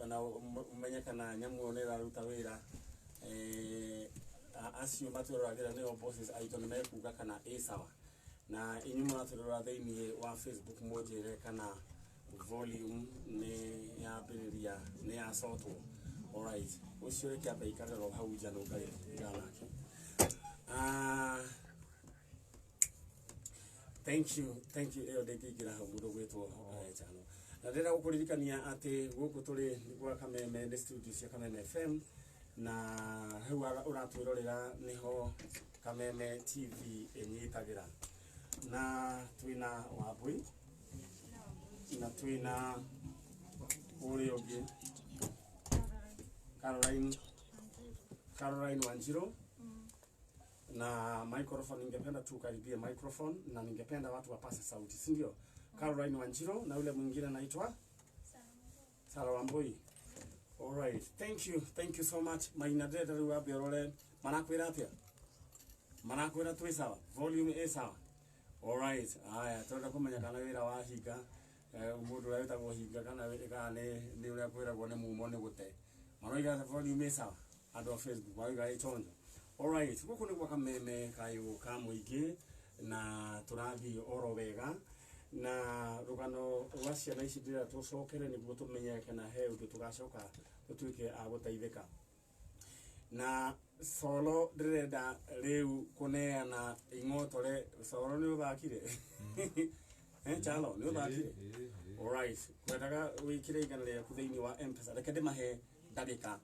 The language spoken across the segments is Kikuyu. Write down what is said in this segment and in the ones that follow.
Na ũmenye kana nyamũ ĩyo nĩ ĩraruta wĩra. Acio matwĩroragĩra nĩo bosses aitũ, nĩ mekuga kana ĩ sawa. Na inyuĩ mũratwĩrora thĩinĩ wa Facebook, mũnjĩre kana volume nĩ yambĩrĩria, nĩ yacotwo. Alright, ũcio reke ambe aikarĩre o hau nja, nũngarĩ nake. Ah, thank you, thank you. Ĩyo ndĩngĩingĩra hau mũndũ gwĩtwo Njano. Na ndĩrenda gũkũririkania atĩ gũkũ tũrĩ nĩ gwa Kameme, nĩ studio cia Kameme FM, na hau ũratwĩrorera nĩho Kameme TV ĩnyitagĩra. Na twĩna Wambui na twĩna ũrĩa ũngĩ Caroline, Caroline Wanjiru na microphone. Ningependa tu karibie microphone na ningependa watu wapase sauti, si ndio? Caroline Wanjiru na yule mwingine anaitwa Sara Wambui. All right, thank you, thank you so much. Maina, ndĩrenda rĩu wambe ũrore marakwĩra atĩa, marakwĩra twĩ sawa, volume ĩ sawa. All right, haya, tũrenda kũmenya kana wĩra wa hinga, mũndũ ũrĩa wĩtagwo hinga, kana nĩ ũrĩa kwĩragwo nĩ mumo nĩ gũte. Maroiga volume ĩ sawa, andũ a Facebook maroiga ĩ chonjo. Alright, gũkũ nĩ gwa Kameme kayũ ka mũingĩ, na tũrathiĩ oro wega na rũgano rwa ciana ici. Ndĩrenda tũcokere nĩguo tũmenye kana he ũndũ tũgacoka tũtuĩke a gũteithĩka. Na Solo, ndĩrenda rĩu kũneana ing'otore. Solo, nĩ ũthakire? Chalo, nĩ ũthakire? Alright, kwendaga wĩkĩre 100 rĩaku thĩinĩ wa M-Pesa. Reke ndĩmahe ndagĩka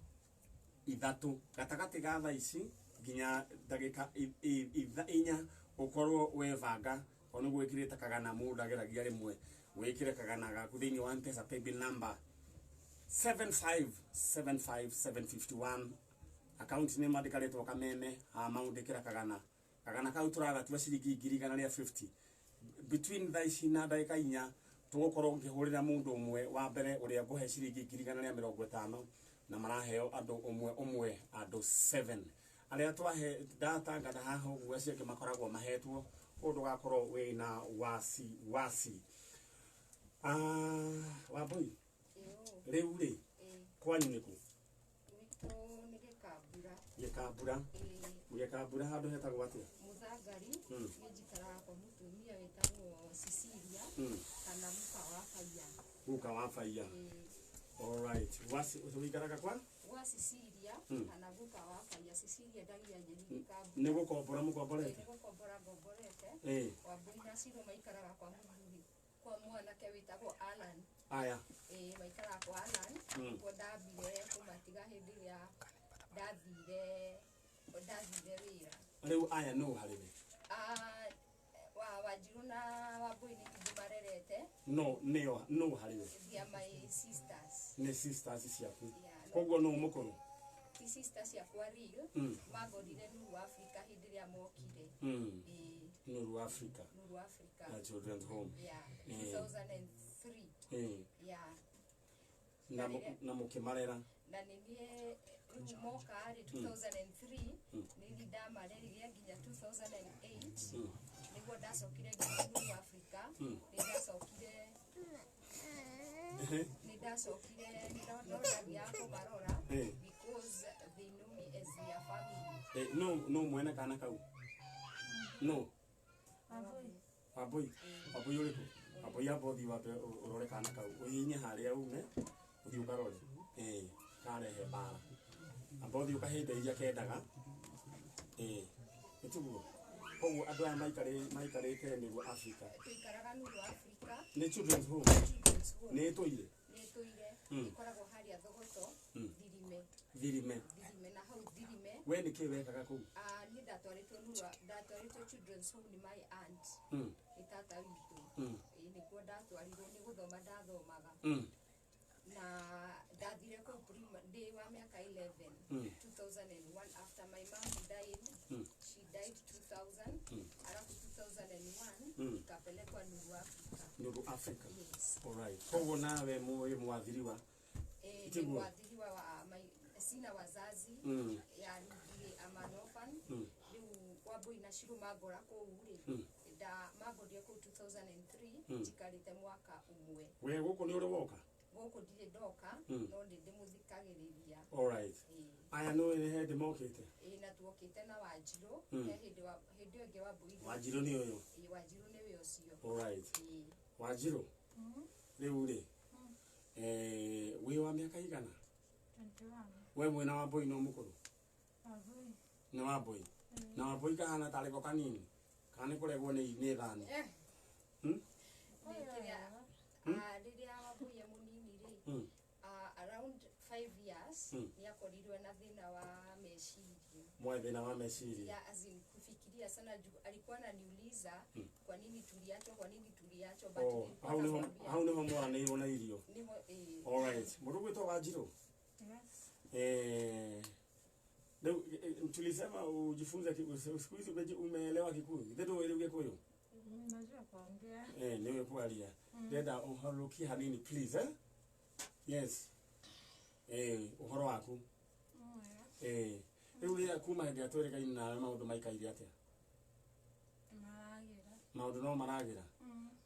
3, gatagatĩ ga thaa ici nginya ndagĩka 4, ũkorwo webanga o nĩguo wĩkĩrĩte kagana. Mũndũ ageragia rĩmwe wĩkĩre kagana gaku thĩinĩ wa M-Pesa paybill number 7575751, account nĩ mandĩka rĩtwa Kameme, amount ĩkĩra kagana. Kagana kau tũragatua ciringi 150,000. Between thaa ici na ndagĩka 4 tũgũkorwo ngĩhũrĩra mũndũ ũmwe wa mbere ũrĩa ngũhe ciringi 150,000, na maraheo andũ ũmwe ũmwe, andũ 7 arĩa twahe ndatangatha haha ũguo. Acio angĩ makoragwo mahetwo ũndũ ndũgakorwo wĩna wasi wasi. Ah, Wambui, rĩu rĩ, kwanyu nĩkũ? Gwitũ nĩ Gĩkambura. Gĩkambura? Ĩĩ. Gĩkambura handũ hetagwo atĩa? Mũthangari. Nĩ njikaraga kwa mũtumia wĩtagwo Cecilia kana mũka wa Baia. Guka wa Baia. Ĩĩ. Alright, wasi ũikaraga kwa Gwa Cecilia kana guka wa Baia. Cecilia ndagia nyeni Gĩkambura. Nĩ gũkombora mũkomborete? Ĩĩ, nĩ gũkombora ngomborete. Wambui na Ciro maikaraga kwa mũthuri, kwa mwanake wĩtagwo Alan. Aya. Ĩĩ, maikaraga kwa Alan. Nĩkuo ndambire kũmatiga hĩndĩ ĩrĩa ndathire wĩra. Rĩu aya nũ harĩ we? Ah, wa Wanjiru na Wambui nĩ ndĩmarerete. No nĩo nũ harĩ we? They are my sisters. Nĩ sisters ciaku? Yeah, no. Koguo nũ mũkũrũ? Ti sisters ciakwa real. Mangorire Nuru Africa hĩndĩ ĩrĩa mokire. Ĩĩ. Nuru Africa? Nuru Africa. Na children's home? Yeah, 2003. Yeah. Na mũkĩmarera? Na nĩ niĩ rĩu moka rĩ 2003, nĩ ndamarerire nginya 2008, nĩguo ndacokire nginya Nuru Africa. Nĩ ndacokire no ndathiaga kũmarora because they know me as their family. No mwene kana kau no Wambui? Wambui ũrĩkũ? Wambui, amba ũthiĩ wambe ũrore kana kau, ũhihinye harĩa ume ũthiĩ ũkarore. Karehe mbara, amba ũthiĩ ũkahĩnda iria kendaga. Nĩtiguo koguo andũ aya maikarĩte nĩguo Africa? Tũikaraga Nuru Africa. Nĩ children's home? Children's home. Nĩ ĩtũire? Nĩ ĩtũire. Ĩkoragwo harĩa Thogoto. Thirime. Thirime? Thirime, na hau Thirime. We nĩ kĩ wekaga kũu? Ah, niĩ ndatwarĩtwo Nuru, ndatwarĩtwo children's home nĩ my aunt. Nĩ tata witũ. Ĩĩ, nĩkuo ndatwarirwo, nĩ gũthoma ndathomaga. Na ndathire kũu ndĩ wa mĩaka 11, 2001, after my mom died. She died 2000, alafu 2001 nikapelekwa Nuru Africa. Nuru Africa? Yes. Alright, koguo nawe mũĩ mwathiriwa? Ni Tiguo? mwathiriwa wa my, sina wazazi. Ya ndirĩ, I'm an orphan. Rĩu Wambui na Shiru mangora kũu rĩ, nda mangorire kũu 2003, njikarĩte mwaka ũmwe. We gũkũ nĩ ũrĩ woka? Gũkũ ndirĩ ndoka no ndĩ ndĩmũthikagĩrĩria. All right. Aya no nĩ hĩndĩ mokĩte. Ĩĩ, na tuokĩte na Wanjirũ. He hĩndĩ wa hĩndĩ ĩyo ĩngĩ Wambui. Wanjirũ nĩ ũyũ. Ĩĩ, Wanjirũ nĩwe ũcio. All right. Ĩĩ. Wanjirũ. Rĩu rĩ, wĩ wa mĩaka igana? 21. We mwena wa Mbui no mũkũrũ? Wambui. Nĩ wa Mbui. Na Wambui kahana tarĩ ko kanini? Kana nĩ kũregwo nĩ thani? Rĩrĩa Wambui e mũnini rĩ, around 5 years nĩ akorirwe na thĩna wa meciria. Mwe thĩna wa meciria. Yeah, as in kufikiria sana juu alikuwa ananiuliza kwa nini tuliachwa, kwa nini tuliachwa, but Oh, hau niho mwaranĩirwo na irio. Niho. All right. Mũndũ gwĩtwo Wanjirũ? Yes. Leo tulisema ujifunze siku hizi umeelewa Kikuyu. Ithe ndũĩ rĩu Gĩkũyũ? Najua kuongea. Nĩwe kwaria. Ndĩrenda ũharũrũkie hanini please, eh? Yes. Ũhoro waku. Rĩu rĩrĩa kuma hĩndĩ ĩrĩa twĩrĩgaine nawe maũndũ maikaire atĩa? Maragĩra. Maũndũ no maragĩra?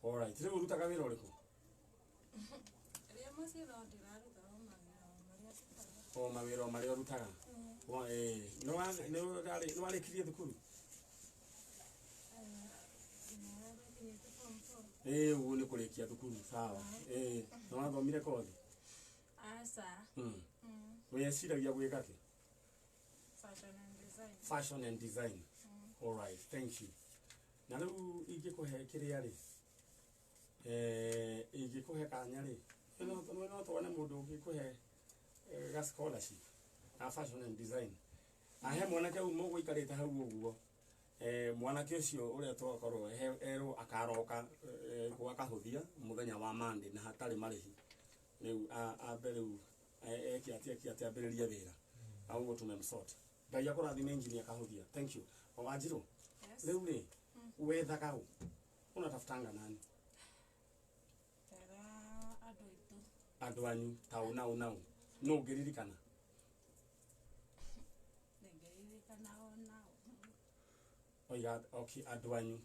All right. Rĩu ũrutaga wĩra ũrĩkũ? Rĩrĩa mũciĩ no ndĩraruta o mawĩra o marĩa ndutaga. O mawĩra o marĩa ũrutaga? Nĩ warĩkirie thukuru? Ũguo nĩ kũrĩkia thukuru, sawa. Nĩ wathomire kothi? Aca. Weciragia gwĩka kĩ? Fashion and design. Fashion and design. All right, thank you. Na rĩu ingĩkũhe kĩrĩa rĩ, ingĩkũhe kanya rĩ, no tuone mũndũ ũngĩkũhe ga scholarship ga fashion and design. Ahe mwanake ũmwe ũgũikarĩte hau ũguo, mwanake ũcio ũrĩa twakorwo erwo akaroka gwa kahũthia mũthenya wa Monday na hatarĩ marĩhi. Rĩu ambe rĩu eke atĩa ambĩrĩrie wĩra. Au ũguo tumemsort. Ngai akũrathime engineer Kahũthia. Thank you. O Wanjirũ. Yes. Rĩu rĩ, wethaga ũ? Unatafutanga nani? Tera andũ aitũ. Andũ anyu ta ũ na ũ na ũ. No ũngĩririkana? Ndingĩririkana o nao. Oiga, okay, andũ anyu.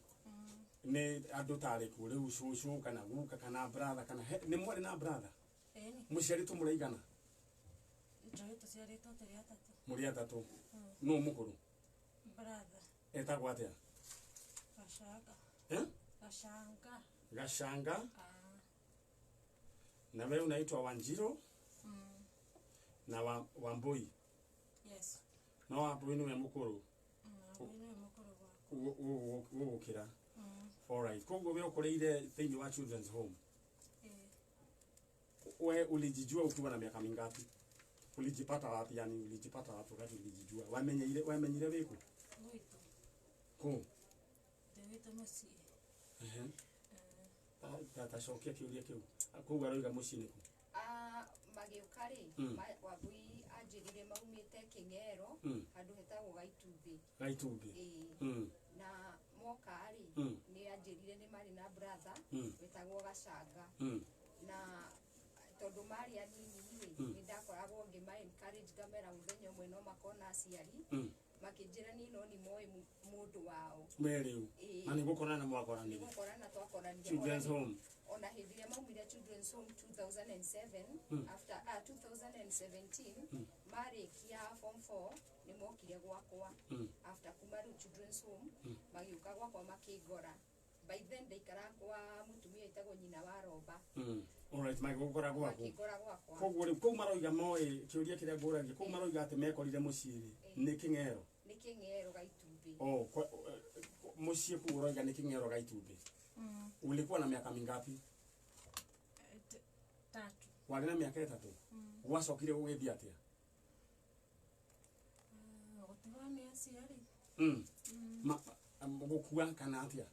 Nĩ andũ ta arĩkũ? Rĩu cũcũ kana guka kana brother kana nĩ mwarĩ na brother? Ĩni. Mũciarĩtwo mũraigana? Njũĩ tũciarĩtwo tũrĩ atatũ. Mũrĩ atatũ. Nũ mũkũrũ? Brother. Etagwo atĩa? Gacanga. Gacanga. Gacanga. Na wewe unaitwa Wanjirũ? Na Wambui? Yes. No Wambui nĩwe mũkũrũ? Wambui nĩwe mũkũrũ gwakwa. Gũgũkĩra. All right. Koguo we ũkũrĩire thĩinĩ wa children's home? We ulijijua ukiwa na miaka mingapi? Ulijipata wapi? Yani ulijipata wapi wakati ulijijua? Wamenyire wĩkũ? Gwitũ. Kũ? Ndĩ gwitũ mũciĩ. Tacokia kĩũria kĩu. Koguo aroiga mũciĩ nĩkũ? Magĩũka rĩ, Wambui anjĩrire maumĩte Kĩng'ero, handũ hetagwo Gaitumbĩ. Gaitumbĩ. Ĩĩ. Na moka rĩ, nĩ anjĩrire nĩ marĩ na brother wĩtagwo Gacanga. Na tondũ marĩ anini rĩ, nĩ ndakoragwo ngĩma encourage ngamera mũthenya ũmwe no makona aciari, makĩnjĩra niĩ no nĩ moĩ mũndũ wao. We rĩu. Na nĩ gũkorana mwakoranire? Nĩ gũkorana twakoranire. Children's home. Ona hĩndĩ ĩrĩa maumire Children's Home 2007, after 2017, marĩkia form 4 nĩ mokire gwakwa. After kuma rĩu Children's Home, magĩũka gwakwa makĩngora. By then ndaikaraga kwa mũtumia wĩtagwo nyina wa Romba. All right, magĩgũkora gwaku. Makĩngora gwakwa. Koguo rĩu kũu maroiga moĩ kĩũria kĩrĩa ngũragia, kũu maroiga atĩ mekorire mũciĩ rĩ, nĩ Kĩng'ero? Nĩ Kĩng'ero Gaitumbĩ. Oh, mũciĩ kũu ũroiga nĩ Kĩng'ero Gaitumbĩ. Ulikuwa na miaka mingapi? Tatu. Warĩ na miaka ĩtatũ? Gwacokire gũgĩthiĩ atĩa? Gũtigwo nĩ aciari. Gũkua kana atĩa?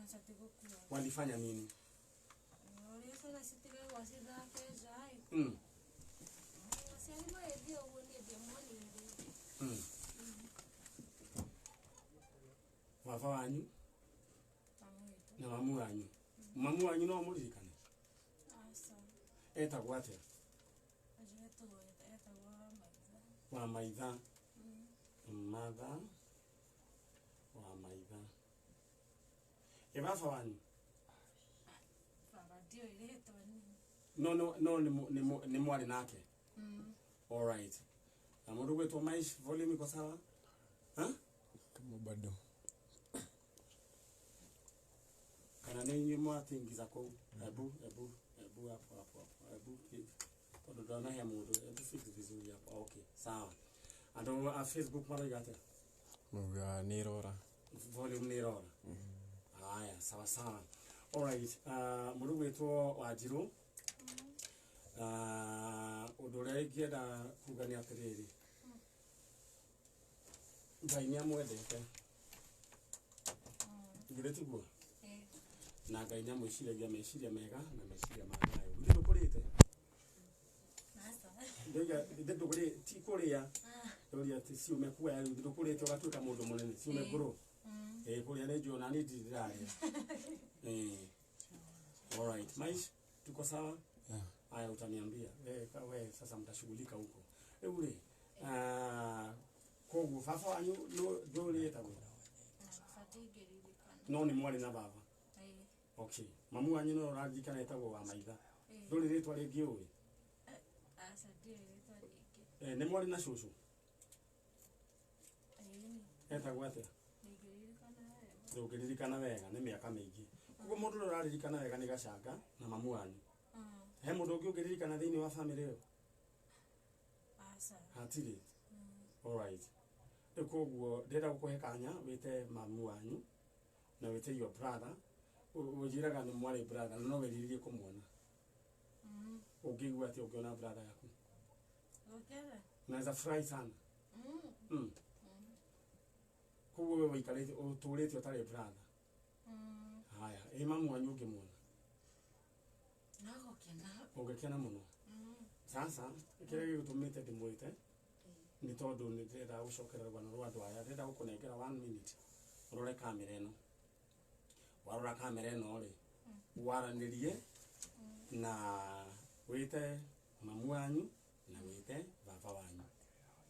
Aca ti gũkua. Walifanya nini? Ũrĩa ciana citigagwo cithake nja ĩ. Aciari magĩthiĩ ũguo niĩ ndiamonire rĩngĩ. Baba wanyu? Na mamu wanyu? Mamu wanyu no mũririkane? Aca. Etagwo atĩa? Etagwo Wamaitha. Wamaitha. Mother Wamaitha. Ĩ baba wanyu? Baba ndiũĩ rĩtwa nini. No no no nĩ mwarĩ nake. All right. Na mũndũ gwĩtwo Maish, volume iko sawa? Ha? Kama bado. Kana nĩ inyuĩ mwatingiza kũu? Ebu ebu ebu hapo hapo hapo. Ebu tondũ ndanahe mũndũ, ebu fix vizuri hapo. Okay, sawa. Andũ a Facebook maroiga atĩa? Mauga nĩ ĩrora. Volume nĩ ĩrora. Haya, sawa sawa. Alright, mũndũ gwĩtwo Wanjirũ, ũndũ ũrĩa ingĩenda kuga nĩ atĩrĩrĩ, Ngai nĩ amwendete, githĩ tiguo? Na Ngai nĩ amwĩciragia meciria mega na meciria ma thayũ. Githĩ ndũkũrĩte? Ndoiga githĩ ndũkũrĩte, ti kũrĩa ndoria atĩ si umekuwa, yani ndũkũrĩte ũgatuĩka mũndũ mũnene, si umegrow? Kũrĩa nĩ njũĩ ona niĩ ndirĩ ndĩrarĩa. Alright, Maish, tuko sawa? Yeah. Haya, utaniambia. We sasa mtashughulika huko. Rĩu rĩ, koguo baba wanyu ndũrĩ etagwo? No nĩ mwarĩ na baba. Okay. Mamu wanyu no ũraririkana etagwo wa maitha. Ndũrĩ rĩtwa rĩngĩ ũĩ? Nĩ mwarĩ na cũcũ? Etagwo atĩa? Ndũngĩririkana wega, nĩ mĩaka mĩingĩ. Koguo mũndũ ũrĩa ũraririkana wega nĩ Gacanga na mamu wanyu. He mũndũ ũngĩ ũngĩririkana thĩinĩ wa family ĩyo? Hatirĩ. Alright. Rĩu koguo ndĩrenda gũkũhe kanya wĩte mamu wanyu na wĩte your brother. Ũnjĩraga nĩ mwarĩ brother na no wĩrirĩrie kũmuona. Ũngĩigua atĩa ũngĩona brother yaku? Naweza furahi sana. Koguo we wĩikarĩte ũtũrĩte ũtarĩ brother. Haya, ĩ mamu wanyu ũngĩmuona? Ũngĩkena mũno. Sasa kĩrĩa gĩgũtũmĩte ndĩmwĩte nĩ tondũ nĩ ndĩrenda gũcokera rũgano rwa andũ aya, ndĩrenda gũkũnengera 1 minute ũrore kamera ĩno. Warora kamera ĩno rĩ, waranĩrie na wĩte mamu wanyu na wĩte baba wanyu.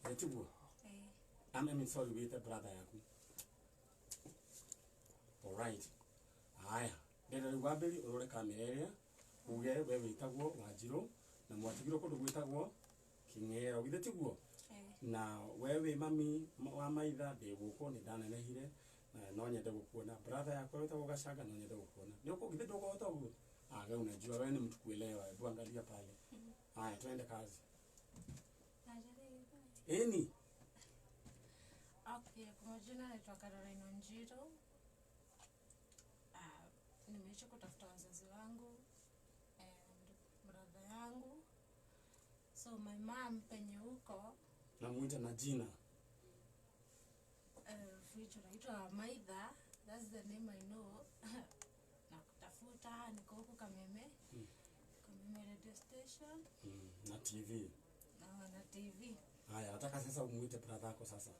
Ĩ tiguo? I mean, sorry, wĩte brother yaku. Alright. Haya, ndĩrenda rĩu wambĩrie ũrore kamera ĩrĩa uge we wĩtagwo Wanjirũ na mwatigirwo kũndũ gwĩtagwo Kĩng'ero, githĩ tiguo? Na we wĩ mami wa maitha, ndĩ gũkũ nĩ ndanenehire na no nyende gũkuona. Brother yakwa wĩtagwo Gacanga no nyende gũkuona. Nĩ ũkũ githĩ ndũkũhota ũguo? Ah, wewe unajua wewe ni mtu kuelewa, hebu angalia pale. Haya, twende kazi. Eni. Okay, kwa majina naitwa Caroline Wanjiru. Nimeishi kutafuta wazazi wangu and brother yangu. So my mom penye huko Namuita na jina. Which naitwa Maitha, that's the name I know. Na kutafuta niko huku Kameme. Kameme radio station. Na TV. Na TV. Haya, nataka sasa umuite brother yako sasa.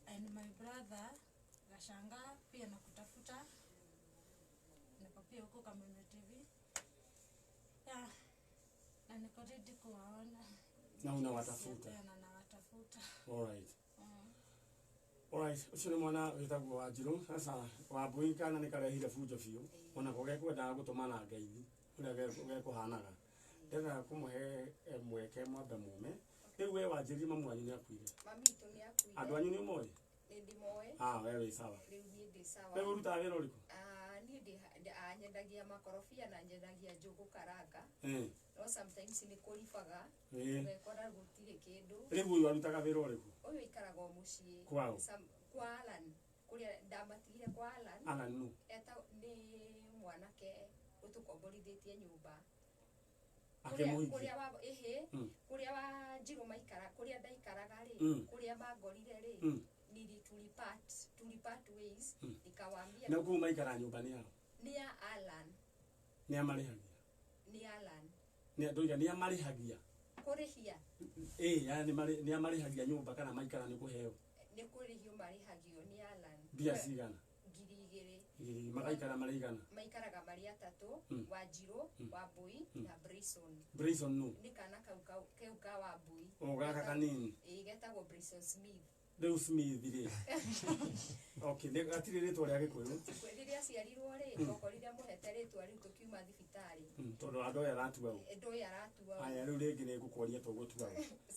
And my brother Gashanga pia nakutafuta. Niko pia huko Kameme TV. Yeah. Na niko ready kuwaona. Na unawatafuta. Na nawatafuta. Alright. Alright, ucio nĩ mwana wĩtagwo Wanjirũ. Sasa Wambui kana nĩ karehire bunjo biũ. Ona ko gekwendaga gũtũmana ngeithi ũrĩa gekũhanaga. Ndĩrenda kũmũhe mweke mwambe mume. Rĩu we Wanjĩrire mamu wanyu nĩ akuire. Mami witũ nĩ akuire. Andũ anyu nĩ ũmoĩ? Nĩ ndĩmoĩ. Ah, we wĩ sawa. Rĩu niĩ ndĩ sawa. Rĩu ũrutaga wĩra ũrĩkũ? Niĩ nyendagia makorobia na nyendagia njũgũ karanga. No sometimes nĩ kũribaga. Ũgekora gũtirĩ kĩndũ. Rĩu ũyũ arutaga wĩra ũrĩkũ? Ũyũ aikaraga o mũciĩ. Kwao? Kwa Alan. Kũrĩa ndamatigire kwa Alan. Alan nũ? Eta nĩ mwanake ũtũkomborithĩtie nyũmba. Akĩmũhikia? Kũrĩa wa ĩhĩ, kũrĩa Wanjirũ maikara, kũrĩa ndaikaraga rĩ, kũrĩa mangorire rĩ, nili tulipart ways, nikawaambia. Na kũu maikara nyũmba nĩ yao? Nĩ ya Alan. Nĩ amarĩhagia? Nĩ Alan. Nĩ ndoiga nĩ amarĩhagia? Kũrĩhia. Yani nĩ amarĩhagia nyũmba kana maikara nĩ kũheo? Nĩ kũrĩhio marĩhagio nĩ Alan. Mbia cigana? 2,000. 2,000. Magaikara marĩ igana? Maikaraga marĩ atatũ, Wanjirũ, Wambui na Bryson. Bryson nũ? Nĩ kana kau ka Wambui. O gaka kanini? Ĩĩ, getagwo Bryson Smith. Rĩu Smith rĩ, okay, nĩ gatirĩ rĩtwa rĩa Gĩkũyũ? Rĩrĩa aciarirwo rĩ, twakorire mũhete rĩtwa rĩu tũkiuma thibitarĩ. Tondũ andũ aya aratua ũ? Ndũĩ aratua. Aya, rĩu rĩngĩ nĩ ngũkuonia tũgũtua ũ,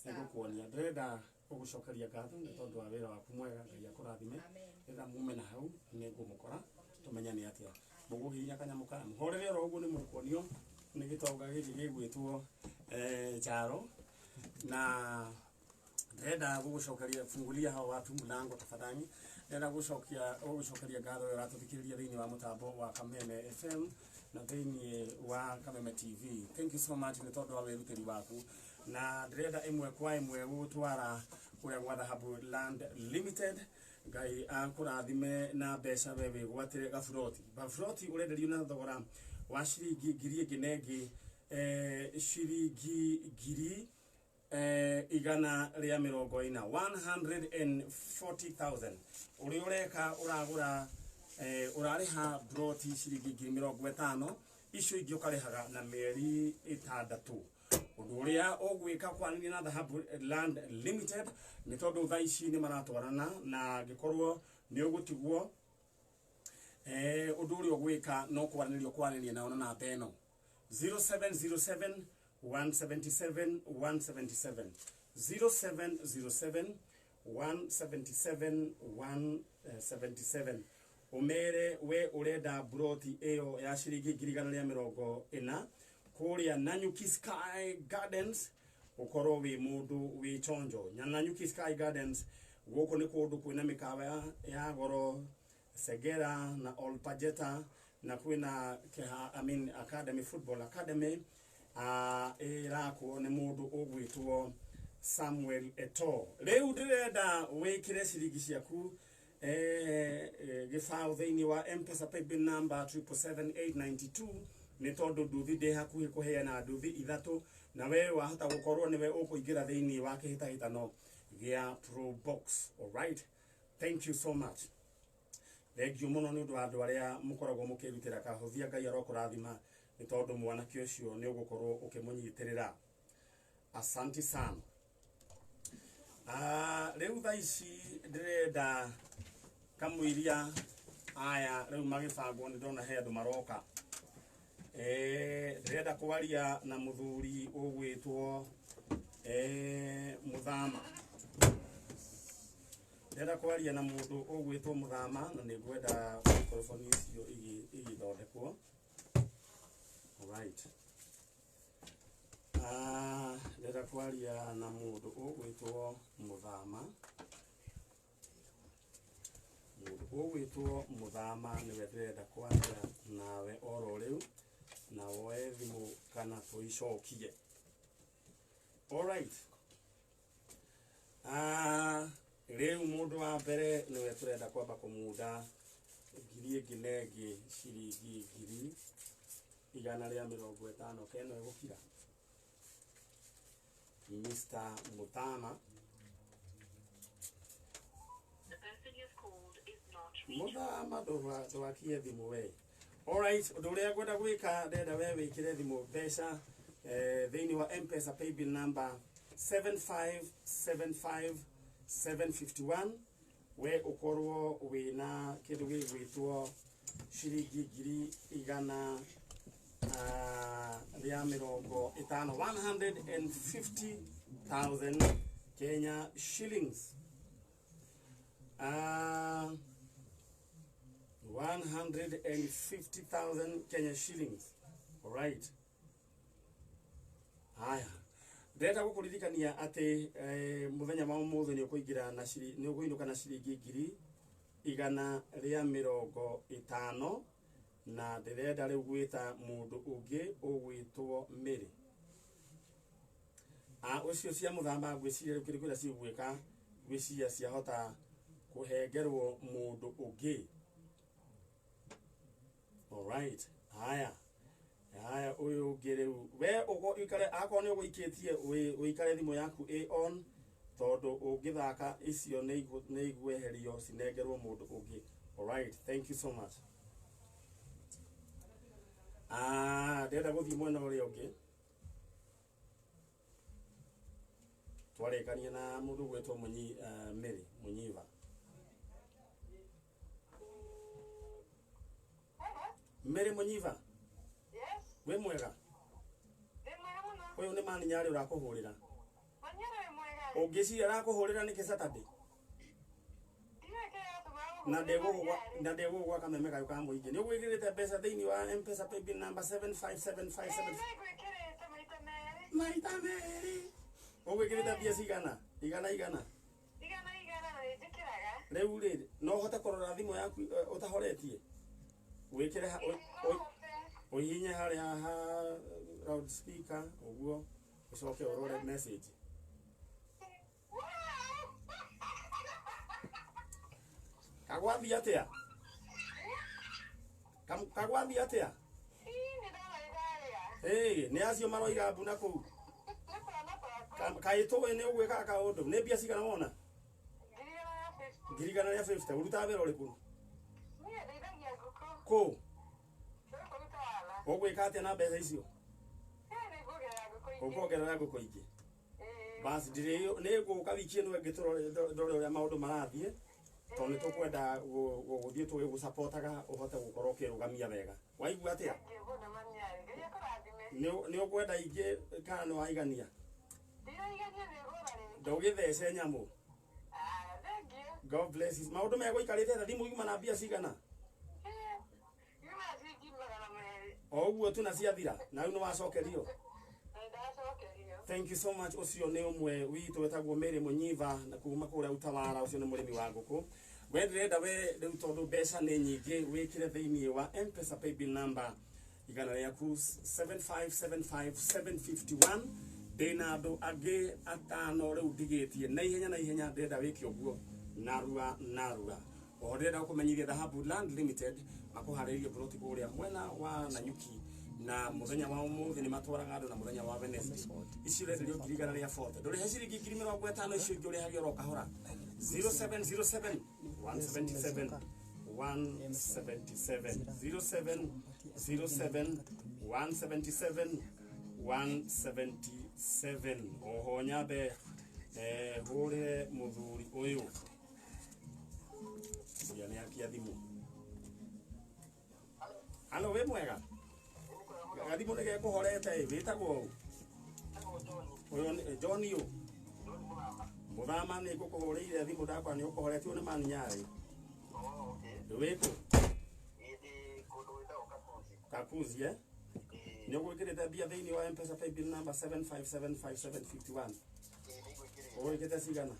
nĩ ngũkuonia. Ndĩrenda gũgũcokeria ngatho nĩ tondũ wa wĩra waku mwega. Ngai akũrathime. Amen. Rĩrĩa mume na hau nĩ ngũmũkora tũmenyane atĩa mũgũhihinya kanyamũ kaya mũhorere oro ũguo. Nĩ mũkuonio nĩ gĩtonga gĩkĩ gĩgwĩtwo Charo, na ndĩrenda gũgũcokeria. Fungulia hao watu mlango tafadhali. Ndĩrenda gũgũcokeria ngatho ũrĩa ũratũthikĩrĩria thĩinĩ wa mũtambo wa Kameme FM na thĩinĩ wa Kameme TV. Thank you so much nĩ tondũ wa wĩrutĩri waku, na ndĩrenda ĩmwe kwa ĩmwe gũgũtwara kũrĩa gwa Dhahabu Land Limited. Ngai akũrathime na mbeca. We wĩgwatĩre gaburoti. Gaburoti ũrenderio na thogora wa ciringi ngiri ĩngĩ na ĩngĩ, ciringi ngiri 140, 140,000. Ũrĩa ũreka ũragũra, ũrarĩha broti ciringi 50,000, icio ingĩ ũkarĩhaga na mĩeri 6. Ũndũ ũrĩa ũgwĩka kwanĩria na Dhahabu Land Limited nĩ tondũ thaa ici nĩ maratwarana, na angĩkorwo nĩ ũgũtigwo, ũndũ ũrĩa ũgwĩka no kwaranĩria, kwaranĩria nao na namba ĩno 0707 177 177, 0707 177 177. Ũmere we ũrenda broti ĩyo ya ciringi 140,000 kũrĩa Nanyuki Sky Gardens. Ũkorwo wĩ mũndũ wĩ chonjo. Nanyuki Sky Gardens gũkũ nĩ kũndũ kwĩna mĩkawa ya goro, Segera na Olpajeta, na kwĩna Keha, I mean Academy, Football Academy, ĩrakwo nĩ mũndũ ũgwĩtwo Samuel Eto'o. Rĩu ndĩrenda wĩkĩre ciringi ciaku gĩbaũ thĩinĩ wa M-Pesa paybill number 777892, nĩ tondũ nduthi ndĩ hakuhĩ kũheana nduthi ithatũ, na we wahota gũkorwo nĩwe ũkũingĩra thĩinĩ wa kĩhĩtahĩtano gĩa Pro Box. Alright, thank you so much. Thank you mũno nĩ ũndũ wa andũ arĩa mũkoragwo mũkĩrutĩra kahũthia. Ngai arokũrathima nĩ tondũ mwanake ũcio nĩ ũgũkorwo ũkĩmũnyitĩrĩra. Asanti sana. Rĩu thaa ici ndĩrenda kamũiria aya rĩu magĩbangwo, nĩ ndona he andũ maroka. Ndĩrenda kwaria na mũthuri ũgwĩtwo Mũthama. Ndĩrenda kwaria na mũndũ ũgwĩtwo Mũthama, na nĩ ngwenda microphone icio igĩthondekwo. Alright. Ndĩrenda kwaria na mũndũ ũgwĩtwo Mũthama. Mũndũ ũgwĩtwo Mũthama nĩwe ndĩrenda kwaria nawe oro rĩu, na woe thimũ kana tũicokie. Alright. Rĩu mũndũ wa mbere nĩwe tũrenda kwamba kũmunda ngiri ĩngĩ na ĩngĩ ciringi 150,000. Keno ĩgũkira Mr. Muthama. The person you've called is not reachable. Muthama, ndũgakie thimũ we. Alright, ũndũ ũrĩa ngwenda gwĩka, ndĩrenda we wĩkĩre thimũ mbeca thĩinĩ wa M-Pesa paybill number 7575751. We ũkorwo wĩna kĩndũ gĩgwĩtwo ciringi 150,000, 150,000 Kenya shillings. 150,000 Kenya shillings. Alright. Haya. Ndĩrenda gũkũririkania atĩ mũthenya wa ũmũthĩ nĩ ũkũingĩra na nĩ ũkũinũka na ciringi 150,000, na ndĩrenda rĩu gwĩta mũndũ ũngĩ ũgwĩtwo Mary. Ũcio cia mũthamba ngwĩciria rĩu kĩndũ kĩrĩa cigwĩka, ngwĩciria ciahota kũhengerwo mũndũ ũngĩ. Alright. Haya. Haya, ũyũ ũngĩ rĩu we ũgo ikare, akorwo nĩ ũgũikĩtie ũikare thimũ yaku ĩ on, tondũ ũngĩthaka icio nĩ igweherio cinengerwo mũndũ ũngĩ. Alright, thank you so much. Ndĩrenda gũthiĩ mwena ũrĩa ũngĩ. Twarĩkania na mũndũ gwĩtwo Munyi Mary Munyiva. Mary Munyiva. Yes. Wĩ mwega? Ndĩ mwega mũno. Ũyũ nĩ Mani Nyarĩ ũrakũhũrĩra. Manyara wĩ mwega. Ũngĩciria arakũhũrĩra nĩkĩ Saturday? Ndiũĩ kĩrĩa gĩatũma Na ũhũrĩre ndegũgwa Manyarĩ. na ndegũgwa kameme kayũ ka mũingĩ. Nĩ ũgwĩkĩrĩte mbeca thĩinĩ wa M-Pesa paybill number 75757. Ĩĩ, nĩngwĩkĩrĩte maita merĩ. Maita merĩ. Ũgwĩkĩrĩte mbia cigana? Igana igana. Igana igana na nĩnjĩkĩraga. Rĩu rĩ, no ũhote kũrora thimũ yaku ũtahoretie? Wĩkĩre Ĩĩ, no hote. ũhihinye harĩa ha loud speaker ũguo ũcoke ũrore message. Kagwathiĩ atĩa? Kagwathiĩ atĩa? Ĩĩ, nĩ ndona nĩ ndarĩra. Ĩĩ, nĩ acio maroiga mbu na kũu. Nĩ twana twakwa. Kaĩ tũĩ nĩ ũgwĩkaga kaũndũ? Nĩ mbia cigana wona? 150. 150. Ũrutaga wĩra ũrĩkũ? Niĩ ndeithagia ngũkũ. Kũ? Gũkũ Gĩtawala. Ũgwĩka atĩa na mbeca icio? Ĩĩ, nĩnguongerera ngũkũ ingĩ. Ũkuongerera ngũkũ ingĩ. Ĩĩ. Basi nĩ ngũka wiki ĩno ĩngĩ tũrore ndore ũrĩa maũndũ marathiĩ tondũ nĩ tũkwenda gũthiĩ tũgĩgũcapotaga ũhote gũkorwo ũkĩrũgamia wega. Waigua atĩa? Thengiũ mũno Manyarĩ. Ngai akũrathime. Nĩ ũkwenda ingĩ kana nĩ waigania? Ndiraigania nĩ ngũra rĩngĩ. Ndũgĩthece nyamũ. Ah, thengiũ. God bless you. Maũndũ megũikarĩte atĩa? Thimũ yuma na mbia cigana? Ĩĩ, yuma ciringi 200. O ũguo tu na ciathira na rĩu nĩ wacokerio. Na ndacokerio. Thank you so much. Ũcio nĩ ũmwe witũ wetagwo Mary Munyiva na kuma kũrĩa Utawala. Ũcio nĩ mũrĩmi wa ngũkũ. We ndĩrenda we rĩu tondũ mbeca nĩ nyingĩ wĩkĩre thĩinĩ wa M-Pesa paybill number igana rĩaku 7575751. Ndĩna andũ angĩ atano rĩu ndigĩtie na ihenya na ihenya ndĩrenda wĩke ũguo narua narua. Oho ndĩrenda gũkũmenyithia Dhahabu Land Limited makũharĩrĩrie ploti kũrĩa mwena wa Nanyuki na mũthenya wa ũmũthĩ nĩ matwaraga andũ na mũthenya wa Wednesday. Ici ũrenderio 140,000. Ndũrĩhe ciringi 50,000 icio ingĩ ũrĩhage oro kahora. 0707 177 177 0707 177 177. Oho nyambe hũrĩre mũthuri ũyũ. Cia nĩ akia thimũ. Halo, wĩ mwega? Gathimũ nĩ gekũhorete ĩ, wĩtagwo ũ? Ũyũ nĩ John ũ? Mũthama nĩ ngũkũhũrĩire thimũ ndakora nĩ ũkũhoretio nĩ Mani Nyarĩ. Wĩkũ? Kakuzi eh? Nĩ ũgwĩkĩrĩte mbia thĩinĩ wa M-Pesa paybill number 7575751. Ũgwĩkĩte cigana?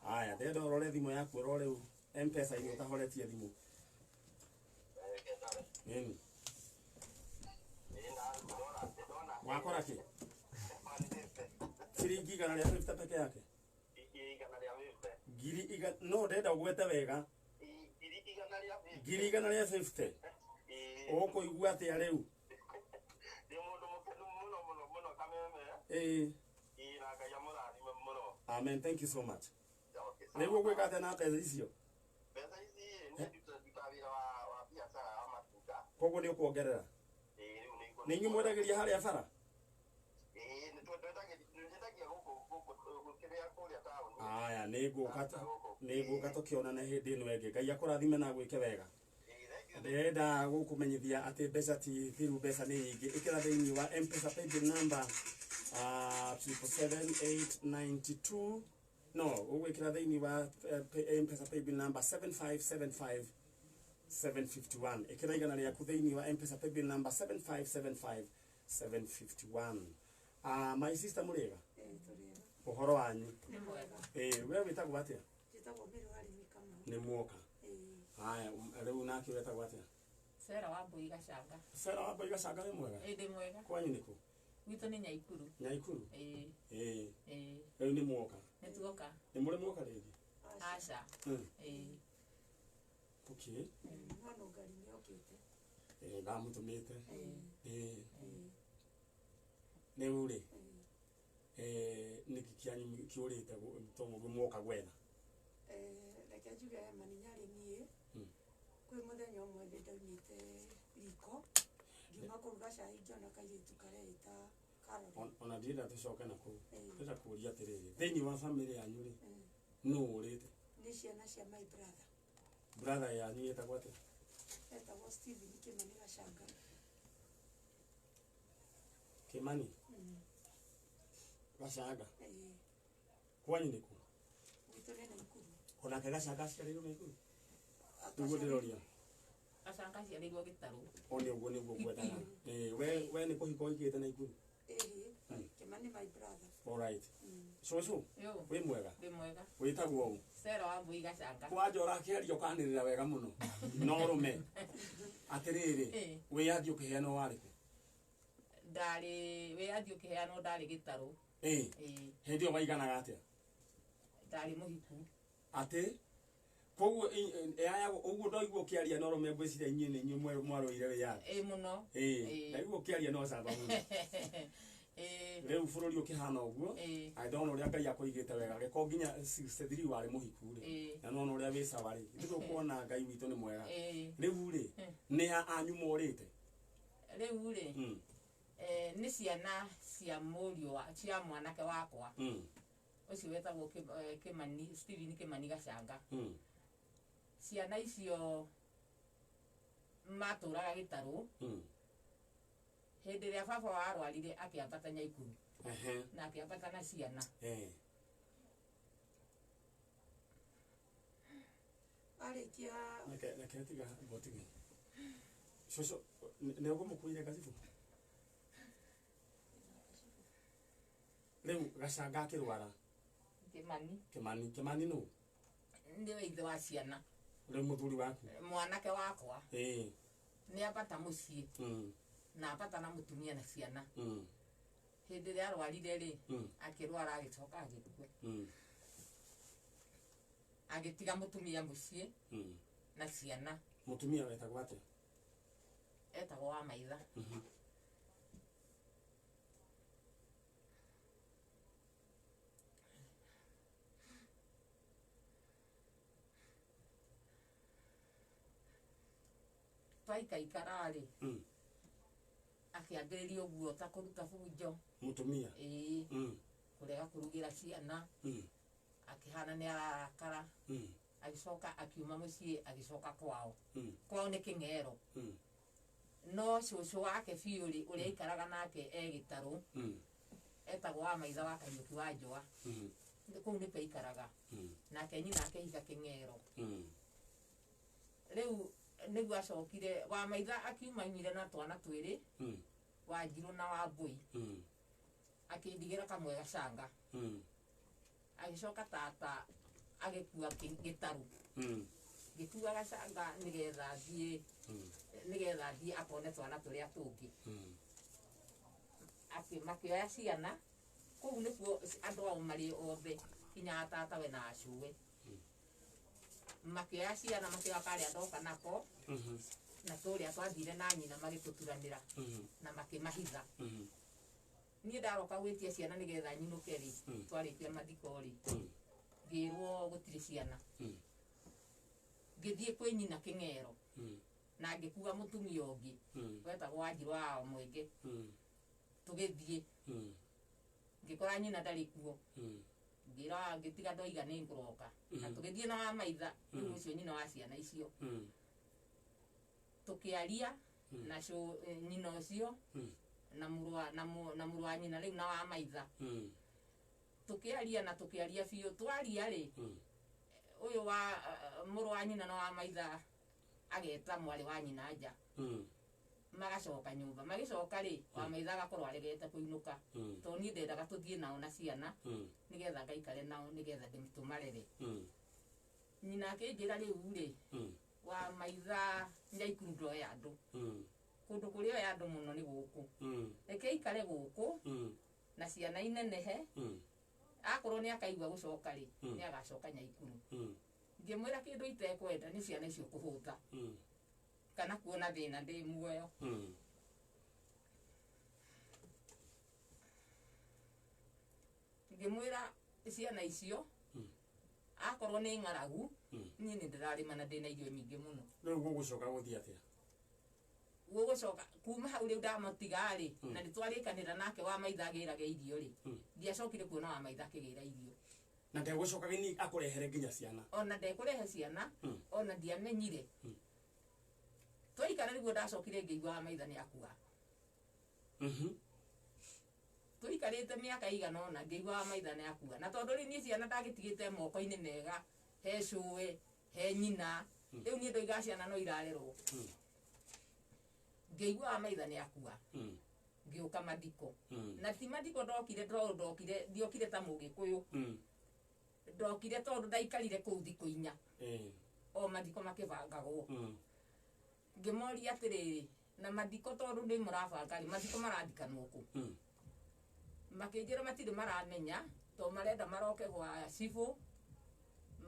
Aya, ndĩrenda ũrore thimũ yaku ũrore rĩu M-Pesa-inĩ ũtahoretie thimũ. Nini? Wakora kĩ? Ciringi 150 peke yake? Ngiri igana, no ndĩrenda ũgwete wega. 150. Ũkũigua atĩa rĩu? Ndĩ mũndũ mũkenu mũno mũno mũno kameme. Ĩĩ. Ĩĩ, na Ngai amũrathime mũno. Amen, thank you so much. Okay, sawa. Rĩu ũgwĩka atĩa na mbeca icio? Mbeca ici ĩ, niĩ ndutaga wĩra wa biacara wa matunda. Koguo nĩ ũkuongerera? Ĩĩ, rĩu nĩ Nĩ inyuĩ mwendagĩria harĩa bara? Ĩĩ, nĩ twendagia gũkũ gũkũ kĩrĩa kũrĩa taũni. Aya, nĩ ngũka tũkĩonane hĩndĩ ĩno ĩngĩ. Ngai akũrathime na agwĩke wega. Ndĩrenda gũkũmenyithia atĩ mbeca ti thiru, mbeca nĩ nyingĩ. Ĩkĩra thĩinĩ wa M-Pesa paybill number 77892. No, ũgwĩkĩra thĩinĩ wa M-Pesa paybill number 7575751. Ĩkĩra igana rĩaku thĩinĩ wa M-Pesa paybill number 7575751. My sister mũrĩega? Ũhoro wanyu? Nĩ mwega. Ĩĩ, we wĩtagwo atĩa? Njĩtagwo Mary wa Rimi Kamau. Nĩ muoka. Haya, rĩu nake wetagwo atĩa? Sera wa Mbui Gacanga. Sera wa Mbui Gacanga wĩ mwega? Ĩĩ, ndĩ mwega. Kwanyu nĩkũ? Gwitũ nĩ Nyaikuru. Nyaikuru? Ĩĩ. Ĩĩ. Ĩĩ. Rĩu nĩ muoka? Nĩ tuoka. Nĩ mũrĩ muoka rĩngĩ? Aca. Ĩĩ. Okay. Mwana ngari nĩ okĩte. Ĩĩ, ndamũtũmĩte. Ĩĩ. Rĩu rĩ, nĩkĩ kĩanyu kĩũrĩte tondũ mwoka gwetha? Reke njuge Mani Nyarĩ niĩ kwĩ mũthenya ũmwe nĩ ndaumĩte riko ngiuma kũruga cai ngĩona kairĩtu kareĩta Caroline. Ona ndirenda tũcoke na kũu. Ndĩrenda kũũria atĩrĩrĩ, thĩinĩ wa bamĩrĩ yanyu rĩ, nũ ũrĩte? Nĩ ciana cia my brother. Brother yanyu yetagwo atĩa? Etagwo Stephen Kimani Gacanga. Kimani Gacanga. Ĩĩ. Kwanyu nĩ kũ? Gwitũ nĩ Naikuru. Onake Gacanga aciarĩirwo Naikuru? Nĩguo ndĩroria. Gacanga aciarĩirwo Gĩtarũ. O nĩ ũguo nĩguo ngwendaga. Ĩĩ, we nĩ kũhika ũhikĩte Naikuru? Ĩhĩ. Kimani my brother. All right. Cũcũ, Yo. wĩ mwega? Ndĩ mwega. Wĩtagwo ũ? Sarah Wambui Gacanga. Kwanja ũrakĩaria ũkanĩrĩra wega mũno. No rũme. Atĩrĩrĩ, Ĩĩ. wĩyathi ũkĩheanwo warĩ kũ? Ndarĩ wĩyathi ũkĩheanwo ndarĩ Gĩtarũ. Ĩĩ. Ĩĩ. Hĩndĩ ĩyo waiganaga atĩa? Ndarĩ mũhiku. Atĩ koguo ũguo ndaigua ũkĩaria no rũme ngwĩciria inyuĩ nĩ inyuĩ mwarũire wĩyathi. Ĩĩ mũno. Ĩĩ. Ndaigua ũkĩaria no camba mũno. Ĩĩ. Rĩu bũrũri ũkĩhana ũguo, ndona ũrĩa Ngai akũigĩte wega, gĩko nginya 63 warĩ mũhiku rĩ, na nona ũrĩa wĩ sawa rĩ, ithuĩ tũkuona Ngai witũ nĩ mwega. Rĩu rĩ, nĩ a anyu morĩte? Rĩu rĩ, nĩ ciana cia mũriũ wa cia mwanake wakwa. Ũcio wetagwo Kimani, Stephen Kimani Gacanga. Ciana icio matũraga Gĩtarũ. Hĩndĩ ĩrĩa baba warwarire akĩambata Nyaikuru. Na akĩambata na ciana. Arĩkia Reke tiga ngotige. Cũcũ, nĩ ũkũmũkuire gacibũ? Rĩu Gacanga akĩrwara. Kimani. Kimani, Kimani nũ? Nĩwe ithe wa ciana. Rĩu mũthuri waku? Mwanake wakwa. Ĩĩ. Nĩ ambata mũciĩ. Na ambata na mũtumia na ciana. Hĩndĩ ĩrĩa arwarire rĩ, akĩrwara agĩcoka agĩkua. Agĩtiga mũtumia mũciĩ na ciana. Mũtumia wetagwo atĩa? Etagwo wa Maitha. Twaikaikara rĩ, akĩambĩrĩria ũguo ta kũruta bunjo. Mũtumia? Ĩĩ. Kũrega kũrugĩra ciana. Akĩhana nĩ ararakara. Agĩcoka akiuma mũciĩ agĩcoka kwao. Kwao nĩ Kĩng'ero. No cũcũ wake biũ rĩ, ũrĩa aikaraga nake e Gĩtarũ, etagwo wa Maitha wa Kariũki wa Njũa. Kũu nĩkuo aikaraga. Nake nyina akĩhiga Kĩng'ero. Rĩu nĩguo acokire wa Maitha akiuma aumire na twana twĩrĩ, wa Njirũ na wa Mbũi. Akĩndigĩra kamwe Gacanga. Agĩcoka tata agĩkua Gĩtarũ. Ngĩkua Gacanga nĩgetha thiĩ, nĩgetha thiĩ akone twana tũrĩa tũngĩ. Makĩoya ciana, kũu nĩkuo andũ ao marĩ othe, nginya tata we na acũwe. Makĩoya ciana makĩoya karĩa ndoka nako, na tũrĩa twathire na nyina magĩtũturanĩra, na makĩmahitha. Niĩ ndaroka gwĩtia ciana nĩgetha nyinũke rĩ, twarĩkia mathiko rĩ, ngĩrwo gũtirĩ ciana. Ngĩthiĩ kwĩ nyina Kĩng'ero, na ngĩkua mũtumia ũngĩ, wetagwo Wanjirũ wa Mwenge. Tũgĩthiĩ. Ngĩkora nyina ndarĩ kuo. Ngĩra ngĩtiga ndoiga nĩ ngũroka. Na tũgĩthiĩ na wa Maitha, rĩu ũcio nyina wa ciana icio. Tũkĩaria na nyina ũcio, na mũrũ wa nyina rĩu na wa Maitha. Tũkĩaria na tũkĩaria biũ. Twaria rĩ, ũyũ wa mũrũ wa nyina na wa Maitha ageta mwarĩ wa nyina nja. Magacoka nyũmba. Magĩcoka rĩ, wa Maitha agakorwo aregete kũinũka. Tondũ niĩ ndendaga tũthiĩ nao na ciana, nĩgetha ngaikare nao, nĩgetha ndĩtũmarere. Nyina akĩnjĩra rĩu rĩ, wa Maitha Nyaikuru ndoya andũ. Kũndũ kũrĩa oya andũ mũno nĩ gũkũ. Reke aikare gũkũ, na ciana inenehe, akorwo nĩ akaigua gũcoka rĩ, nĩ agacoka Nyaikuru. Ngĩmwĩra kĩndũ itekwenda nĩ ciana icio kũhũta. Kana kuona thĩna ndĩ muoyo. Ngĩmwĩra ciana icio, akorwo nĩ ng'aragu, niĩ nĩ ndĩrarĩma na ndĩna irio nyingĩ mũno. Rĩu gũgũcoka gũthiĩ atĩa? Gũgũcoka kuma hau rĩu ndamũtiga rĩ na nĩtwarĩkanĩra nake wa maitha agĩrage irio rĩ, ndiacokire kuona wa maitha akĩgĩra irio. Na ndegũcoka gini akũrehere nginya ciana. Ona ndekũrehe ciana, ona ndiamenyire. Twaikara nĩguo ndacokire ngĩigua wa maitha nĩ akua. Tũikarĩte mĩaka igana ũna ngĩigua wa maitha nĩ akua. Na tondũ rĩu niĩ ciana ndagĩtigĩte moko-inĩ mega, he cũwe, he nyina, rĩu niĩ ndoiga ciana no irarerwo. Ngĩigua wa maitha nĩ akua. Ngĩũka mathiko. Na ti mathiko ndokire, ndokire, ndiokire ta mũgĩkũyũ. Ndokire tondũ ndaikarire kũu thikũ 4. O mathiko makĩbangagwo. Ngĩmoria atĩrĩrĩ, na mathiko tondũ nĩ mũrabanga rĩ, mathiko marathikanwo kũ? Makĩnjĩra matirĩ maramenya, tondũ marenda maroke gwa cibũ,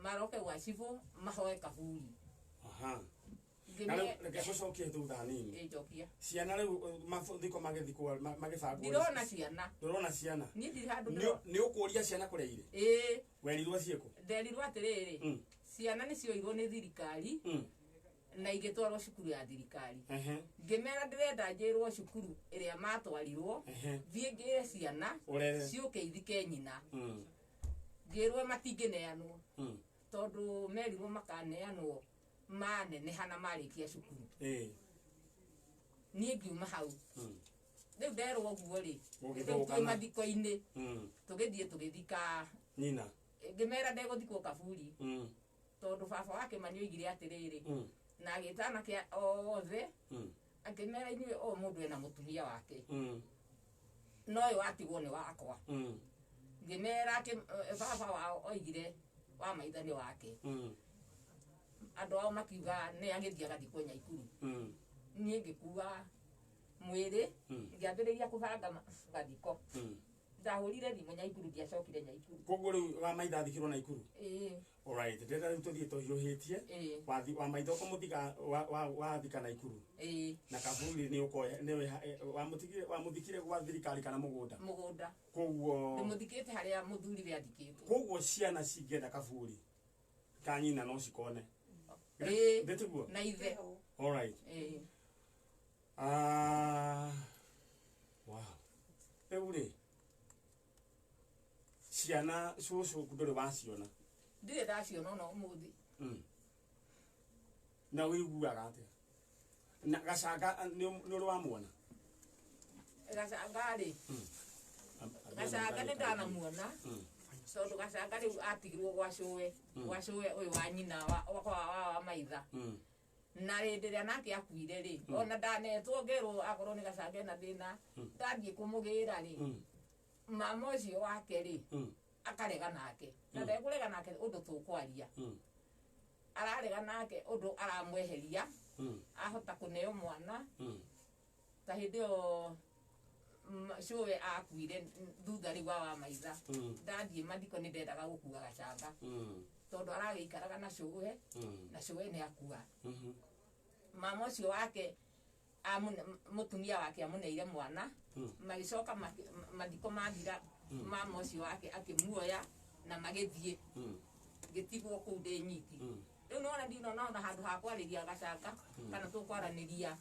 maroke gwa cibũ mahoe kaburi. Reke gũcokie thutha nini. Njokia. Ciana rĩu mathiko magĩthikwo magĩbangwo. Ndirona ciana. Ndũrona ciana. Niĩ ndirĩ handũ ndĩrona. Nĩ ũkũria ciana kũrĩa irĩ? Ĩĩ. Werirwo ciĩkũ? Nderirwo atĩrĩrĩ, ciana nĩ cioirwo nĩ thirikari na igĩtwarwo cukuru ya thirikari. Ngĩmera ndĩrenda njĩrwo cukuru ĩrĩa matwarirwo, thiĩ ngĩre ciana ciũke ithike nyina. Ngĩrwo matingĩneanwo tondũ merirwo makaneanwo maneneha na marĩkia cukuru. Niĩ ngiuma hau. Rĩu nderwo ũguo rĩ, rĩu twĩ mathiko-inĩ, tũgĩthiĩ tũgĩthika nyina. Ngĩmera ndegũthikwo kaburi tondũ baba wa Kĩmani oigire atĩrĩrĩ, na agĩta anake othe, akĩmera inyuĩ o mũndũ ena mũtumia wake, no ũyũ watigwo nĩ wakwa. Ngĩmera baba wao oigire wa maitha nĩ wake. Andũ ao makiuga nĩ agĩthiĩ agathikwo Nyaikuru. Niĩ ngĩkua mwĩrĩ, ngĩambĩrĩria kũbanga mathiko. Ndahũrire thimũ Nyaikuru, ndiacokire Nyaikuru. Koguo rĩu wa maitha athikirwo Naikuru? Ĩĩ. Alright, ndĩrenda rĩu tũthiĩ tũhiũhĩtie. Wa maitha ũkũmũthika wathika Naikuru. Ĩĩ. Na kaburi nĩ ũkoya nĩ wamũthikire gwa thirikari kana mũgũnda? Mũgũnda. Koguo ndĩmũthikĩte harĩa mũthuri we athikĩtwo. Koguo ciana cingĩenda kaburi ka nyina no cikone. Ĩĩ. Ndĩtiguo? Na ithe. Alright. Ĩĩ. Wow. Rĩu rĩ, ciana cũcũ ndũrĩ waciona? Ndirĩ ndaciona ona ũmũthĩ. Na ũiguaga atĩa? Na gacanga nĩ ũrĩ wamuona? Gacanga rĩ, gacanga nĩ ndanamuona, tondũ gacanga rĩu atigirwo gwa cũwe, gwa cũwe ũyũ wa nyina wa maitha. Na hĩndĩ ĩrĩa nake akuire rĩ, ona ndanetwo ngerwo akorwo nĩ gacanga ena thĩna, ndathiĩ kũmũgĩra rĩ, mama ũcio wake rĩ, akarega nake. Na ndekũrega nake ũndũ tũkwaria. Ararega nake ũndũ aramweheria, ahota kũneo mwana, ta hĩndĩ ĩyo cũwe akuire thutha rĩu wa maitha. Ndathiĩ mathiko nĩ ndendaga gũkua gacanga, tondũ aragĩikaraga na cũwe, na cũwe nĩ akua. Mama ũcio wake mũtumia wake amũneire mwana, magĩcoka mathiko mathira, mama ũcio wake akĩmuoya na magĩthiĩ, ngĩtigwo kũu ndĩ nyiki. Rĩu nĩwona ndinona ona handũ ha kwarĩria gacanga, kana tũkwaranĩria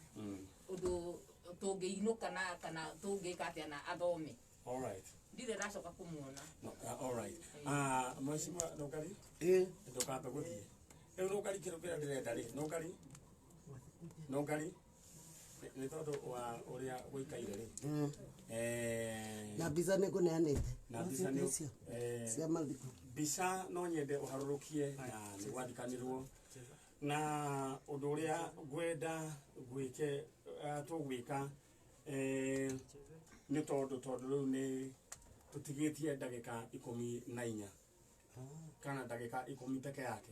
ũndũ tũngĩinũka na kana tũngĩka atĩa na athome. Alright. Ndirĩ ndacoka kũmuona. Alright. Mheshimiwa Nũngari? Ĩĩ. Ndũkambe gũthiĩ. Rĩu Nũngari kĩndũ kĩrĩa ndĩrenda rĩ, Nũngari? Nũngari? Nĩ tondũ wa ũrĩa gũikaire rĩ. Na mbica nĩ ngũneanĩte. Na mbica nĩ cia mathiko. Mbica no nyende ũharũrũkie na nĩ gwathikanĩrwo. Na ũndũ ũrĩa ngwenda gwĩke tũgwĩka nĩ tondũ rĩu nĩ tũtigĩtie ndagĩka 14 kana ndagĩka 10 peke yake.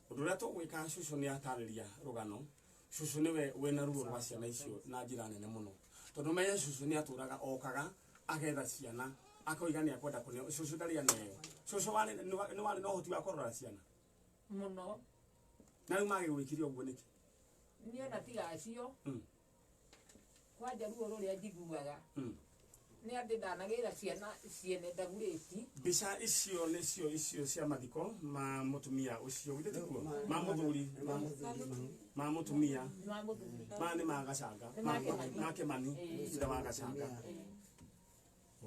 Ũndũ ũrĩa tũgwĩka, cũcũ nĩ atarĩria rũgano. Cũcũ nĩwe wĩna ruo rwa ciana icio na njĩra nene mũno, tondũ menye cũcũ nĩ atũraga okaga agetha ciana akoiga nĩ akwenda kũneo. Cũcũ ndarĩ aneo. Cũcũ nĩ warĩ na ũhoti wa kũrora ciana mũno. Na rĩu magĩgwĩkire ũguo nĩkĩ? Niĩ ona tiga acio, kwanja ruo rũrĩa njiguaga, Nĩ andĩ ndanagĩra ciana ciene ndagurĩti. Mbica icio nĩcio icio cia mathiko ma mũtumia ũcio githĩ tikuo ma mũthuri ma mũtumia ma mũthuri ma nĩ ma Gacanga Nĩ ma Kĩmani. ma Kĩmani ithe wa Gacanga.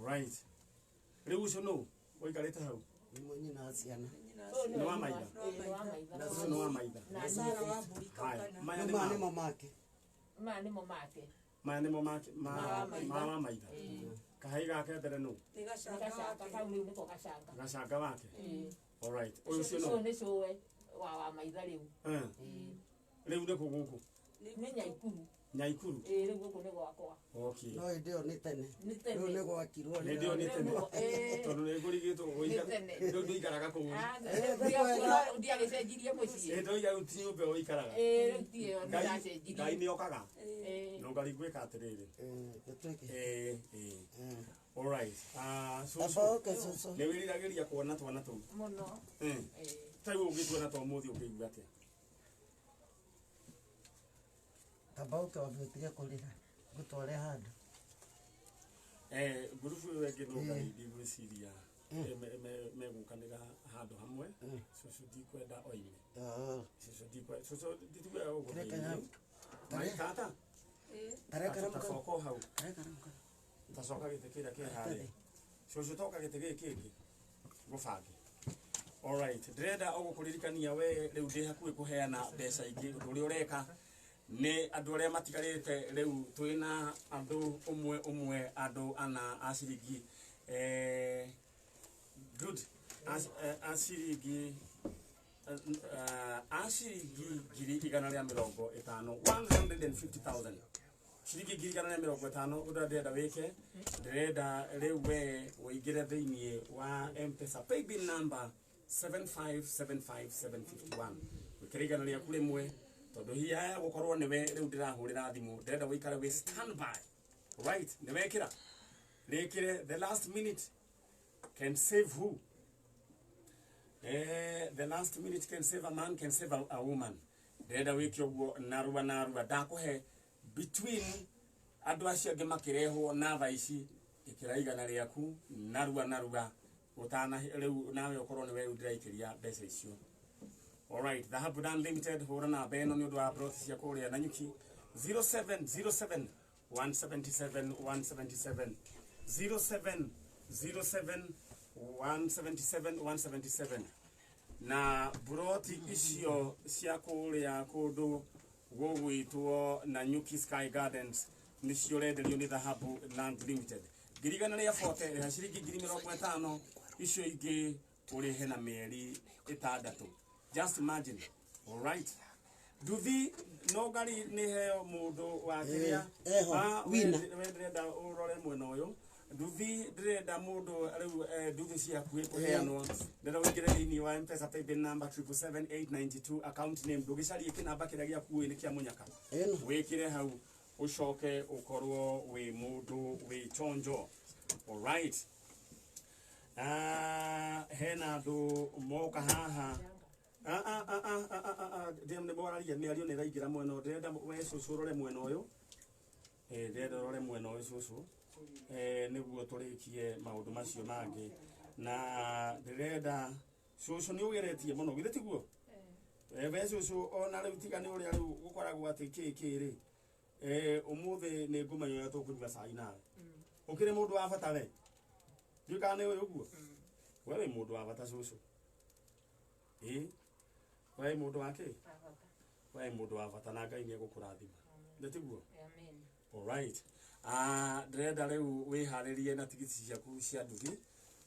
Right, rĩu ũcio nũ ũikarĩte hau? Nĩ nyina wa ciana. Nĩ wa maitha. Nĩ wa maitha. Ũcio nĩ wa maitha. Na Sara wa mbũri Haya, kaukana. maya nĩ Maya ma nĩmo make. Maya nĩmo make. Maya nĩmo make ma Ma wa maitha. ma wa maitha. Kahai gake mbere nũ? Nĩ Nĩ Gacanga Gacanga wake. kau rĩu nĩko Gacanga. Gacanga wake. Ĩĩ. Alright, ũyũ ũcio Ũcio nũ? nĩ cũwe wa maitha rĩu. Ĩĩ. Rĩu nĩ kũ gũkũ? Nĩ Nyaikuru. Nyaikuru. Ĩĩ, rĩu gũkũ nĩ gwakwa. Okay. No hĩndĩ ĩyo nĩ tene. Nĩ tene. Rĩu nĩ gwakirwo. Hĩndĩ ĩyo nĩ tene. Ĩĩ. Tondũ nĩ ngũrigĩtwo Nĩ tene. rĩu ndũikaraga kũu. Ah, Eh, ndiagĩcenjirie mũciĩ. Ĩĩ, ndoiga rĩu ti nyũmba ĩyo ũikaraga. Ĩĩ, rĩu ti ĩyo Ngai nĩndacenjirie. Ngai nĩ okaga. Ĩĩ. No Ngai ngwĩka atĩrĩrĩ. Gĩtuĩke. Ĩĩ, ĩĩ. Alright. Ah, Amba cũcũ. ũke cũcũ. Nĩ wĩriragĩria kuona twana tũu? Mũno. Ĩĩ. Ĩĩ. Ta rĩu ũngĩtuona twa ũmũthĩ ũngĩigua atĩa? Amba ũke wambe ũtige kũrĩra. Ngũtware handũ. Ngurubu ĩyo ĩngĩ no Ngai ndigwĩciria megũkanĩra handũ hamwe. Cũcũ ndikwenda oime. Cũcũ ndikwenda cũcũ nditikwenda ũguo. Kĩrĩa kanya- Mai tata. Tareka na Ta mũkono. coka o hau. Tareka na mũkono. Ta coka gĩtĩ kĩrĩa kĩ harĩa. Cũcũ toka gĩtĩ gĩkĩ kĩngĩ. Ngũbange. Alright, ndĩrenda ũgũkũririkania we rĩu ndĩ hakuhĩ kũheana mbeca ingĩ. Ũndũ ũrĩa ũreka nĩ andũ arĩa matigarĩte rĩu twĩna andũ ũmwe ũmwe andũ ana a ciringi good a ciringi a ciringi 150,000 150,000 ciringi 150,000. Ũndũ ũrĩa ndĩrenda wĩke, ndĩrenda rĩu we ũingĩre thĩiniĩ wa M-Pesa paybill number 7575751 wĩkĩre 100 rĩmwe tondũ hihi haya gũkorwo nĩwe rĩu ndĩrahũrĩra thimũ. Ndĩrenda ũikare wĩ standby. Right, nĩ wekĩra rĩkĩre. The last minute can save who? The last minute can save a man, can save a woman. Ndĩrenda wĩke ũguo narua narua. Ndakũhe between andũ acio angĩ makĩrehwo na thaa ici, ĩkĩra 100 rĩaku narua narua ũtana rĩu nawe ũkorwo nĩwe rĩu ndĩraikĩria mbeca icio. Alright, Dhahabu Dan Limited, hũra namba ĩno nĩ ũndũ wa broti cia kũrĩa Nanyuki 0707 177 177 0707 177 177 na buroti icio cia kũrĩa kũndũ gũgwĩtwo Nanyuki Sky Gardens nĩcio ũrenderio nĩ Dhahabu Land Limited. 140,000, rĩha ciringi 50,000, icio ingĩ ũrĩhe na mĩeri 6. Just imagine. Alright, nduthi no ngari nĩ heo mũndũ wa kĩrĩa. Eho, Ah, we wina. we ndĩrenda ũrore mwena ũyũ nduthi, ndĩrenda mũndũ rĩu nduthi ciakuĩ kũheanwo. Ndĩrenda ũingĩre thĩinĩ wa M-Pesa paybill number 777892, account name ndũgĩcarie kĩnamba kĩrĩa gĩakuĩ nĩ kĩa mũnyaka. Ĩno. Wĩkĩre hau ũcoke ũkorwo wĩ mũndũ wĩ chonjo. Alright. Ah, hena andũ moka haha. Ah, ah, ah, ah, ah, ah, ah, nĩ mwararia mĩario nĩ ĩraingĩra mwena ũyũ. Ndĩrenda we cũcũ ũrore mwena ũyũ. Ndĩrenda ũrore mwena ũyũ cũcũ, nĩguo tũrĩkie maũndũ macio mangĩ. Na ndĩrenda cũcũ nĩ ũgeretie mũno, githĩ tiguo? We cũcũ ona rĩu tiga nĩ ũrĩa rĩu gũkoragwo atĩ kĩ kĩ rĩ, ũmũthĩ nĩ ngũmenya ũrĩa tũkũnyua cai nawe. Ũkĩrĩ mũndũ wa bata we, ndiũĩ kana nĩ ũĩ ũguo. We wĩ mũndũ wa bata cũcũ. Ĩ, we wĩ mũndũ wa kĩ? We wĩ mũndũ wa bata na Ngai nĩ egũkũrathima, nĩ tiguo? Amen. Alright. Ah, ndĩrenda rĩu wĩharĩrie na tigiti ciaku cia nduthi.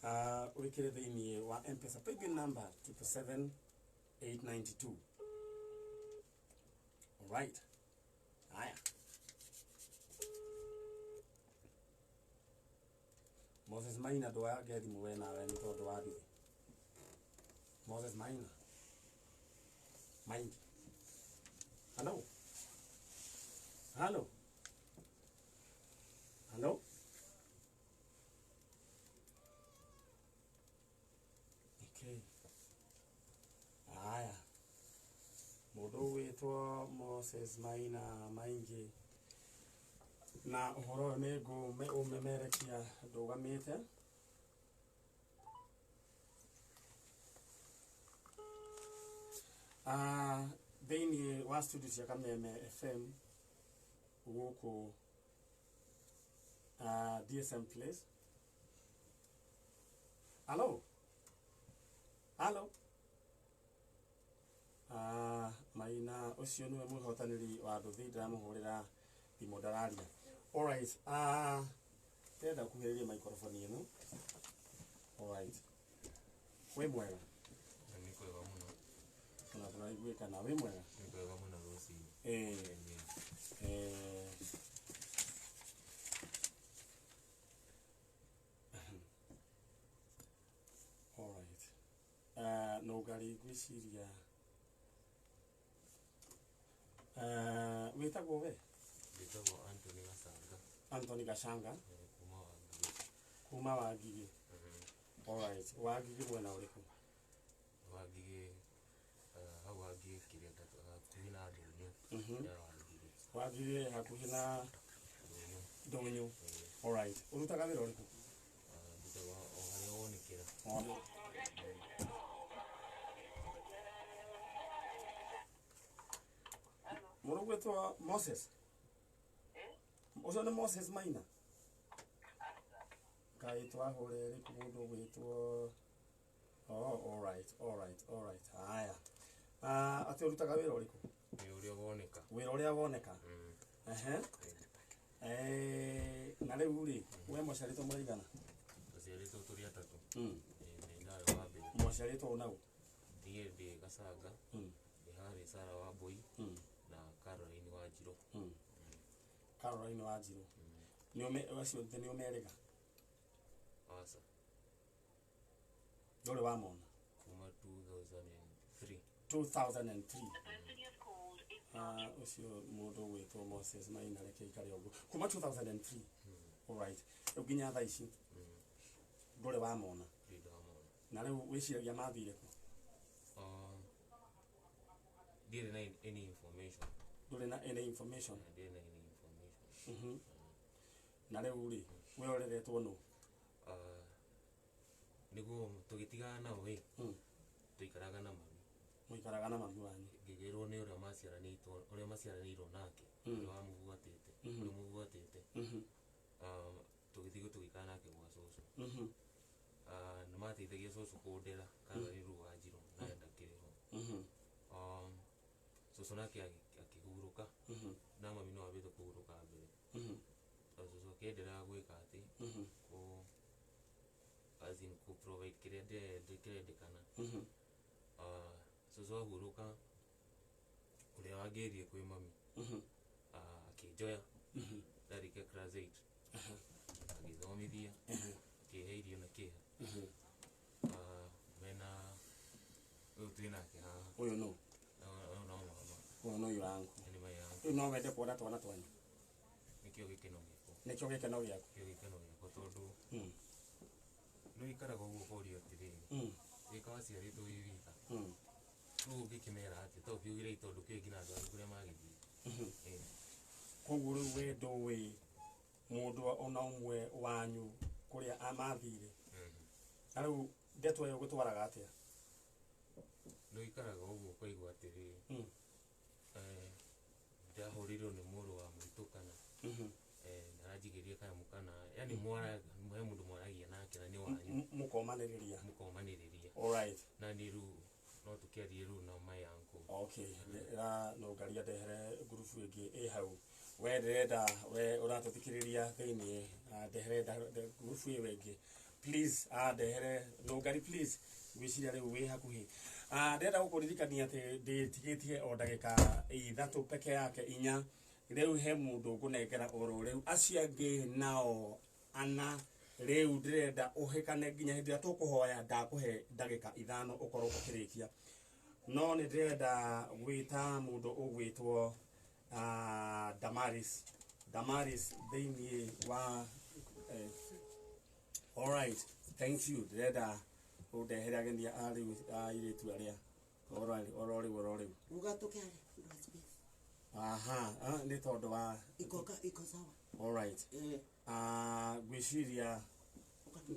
Ah, wĩkĩre thĩiniĩ wa M-Pesa paybill number 77892. Alright. Haya. Moses Maina ndwoyange thimũ we nawe nĩ tondũ wa nduthi. Moses Maina. Maingi. Hello. Hello. Hello. Okay. Haya. Mũndũ ũgwĩtwo Moses Maina Maingi. Na ũhoro ũyũ nĩ ngũũmemerekia ndũgamĩte. Thĩinĩ wa studio cia Kameme FM gũkũ DSM Place. Hello? Hello? Maina ũcio nĩwe mwĩhotanĩri wa nduthi ndĩramũhũrĩra thimũ ndararia. Alright, ndĩrenda kuhĩrĩria microphone ĩno. Alright. Wĩ mwega? Nĩ kwega mũno. Ona tũraiguĩkana. Wĩ mwega? Nĩ kwega mũno rũcinĩ. Alright. Nũngari ngwĩciria wĩtagwo we? Njĩtagwo Anthony Gacanga. Anthony Gacanga. Kuma Wangigĩ. Kuma Wangigĩ. Alright. Wangigĩ mwena ũrĩkũ? Wangigĩ hau Wangigĩ kĩrĩa hakuhĩ na ndũnyũ ya Wangigĩ. Wangigĩ hakuhĩ na ndũnyũ. Alright. Ũrutaga wĩra ũrĩkũ? Ndutaga o harĩa wonekera. Mũrũgwĩtwo Moses? Ũcio nĩ Moses Maina? Kaĩ twahũra ĩrĩkũ mũndũ ũgwĩtwo. Oh, alright, alright, alright. Haya. Atĩ ũrutaga wĩra ũrĩkũ? Nĩ ũrĩa woneka. Wĩra ũrĩa woneka. Ehe. Na rĩu rĩ, we mũciarĩtwo mũraigana? Tũciarĩtwo tũrĩ atatũ. Nĩ ndaarĩ wa mbere. Mũciarĩtwo ũ na ũ? Niĩ ndĩ Gacanga. Ndĩ harĩ Sarah Wambui na Caroline Wanjirũ. Caroline Wanjirũ. Nĩ acio othe nĩ ũmerĩga? Aca. Ndũrĩ wamona? Kuma 2003. 2003. Ũcio mũndũ ũgwĩtwo Moses Maina reke aikare ũguo. Kuma 2003. Alright. Rĩu nginya thaa ici ndũrĩ wamona? Ndirĩ ndamona. Na rĩu wĩciragia mathire kũ? Ndirĩ na any information. Ndũrĩ na any information? Ndirĩ na any information. Na rĩu rĩ, we ũreretwo nũ? Nĩguo tũgĩtigana nao ĩ, tũikaraga na mami. Mũikaraga na mami wanyu? Ngĩgĩrwo nĩ ũrĩa maciaranĩtwo, ũrĩa maciaranĩirwo nake, ũrĩa wamũbuatĩte, ũrĩa mũbuatĩte. Tũgĩthiĩ tũgĩikara nake gwa cũcũ. Nĩ mateithagia cũcũ kũndera, Caroline rĩu Wanjirũ, na ndakĩrĩ ho. Cũcũ nake akĩhurũka, na mami no ambĩte kũhurũka mbere. Cũcũ akĩenderea gwĩka atĩ, kũ as in kũ provide kĩrĩa kĩrendekana. Cũcũ ahurũka, ũrĩa wangĩrie kwĩ mami, akĩnjoya, ndarĩkia class 8, agĩthomithia, akĩhe irio na kĩha. Mena ũyũ twĩ nake haha. Ũyũ nũ? Ũyũ no mama. Ũyũ no yangu. Nĩ mai yangu. Rĩu no wende kuona twana twanyu? Nĩkĩo gĩkeno gĩakwa. Nĩkĩo gĩkeno gĩaku? Nĩkĩo gĩkeno gĩakwa tondũ nĩ ũikaraga ũguo ũkorio atĩrĩrĩ, wĩka waciarĩtwo wĩ wika, rĩu ũngĩkĩmera atĩa? To ũkiugire tondũ kĩũĩ nginya andũ anyu kũrĩa magĩthiĩ. Koguo rĩu we ndũĩ mũndũ ona ũmwe wanyu kũrĩa mathire. Na rĩu ndeto ĩyo ũgũtwaraga atĩa? Nĩ ũikaraga ũguo ũkaigua atĩrĩrĩ, ndahũrĩirwo nĩ mũrũ wa maitũ kana aranjigĩria kanyamũ kana yani he mũndũ mwaragia nake na nĩ wanyu. Mũkomanĩrĩria. Mũkomanĩrĩria. Alright. Na nĩ rĩu no tũkĩarie rĩu na my uncle. Okay, ra no ngaria ndehere ngurubu ĩngĩ ĩ hau. We ndĩrenda we ũratũthikĩrĩria thĩinĩ ndehere ngurubu ĩyo ĩngĩ. Please ndehere nũngari please ngwĩciria rĩu wĩ hakuhĩ. Ndĩrenda gũkũririkania atĩ ndĩtigĩtie o ndagĩka ithatũ peke yake inya. Rĩu he mũndũ ngũnengera oro rĩu acio angĩ nao ana rĩu ndĩrenda ũhĩkane nginya hĩndĩ ĩrĩa tũkũhoya ndakũhe ndagĩka ithano ũkorwo ũkĩrĩkia. No nĩ ndĩrenda gwĩta mũndũ ũgwĩtwo Damaris. Damaris thĩinĩ wa alright, thank you. Ndĩrenda ũndehere ageni a rĩu airĩtu arĩa oro rĩu oro rĩu. Uga tũke harĩa, ndũ space. Aha, nĩ tondũ wa Iko sawa. Alright. Ah, ngwĩciria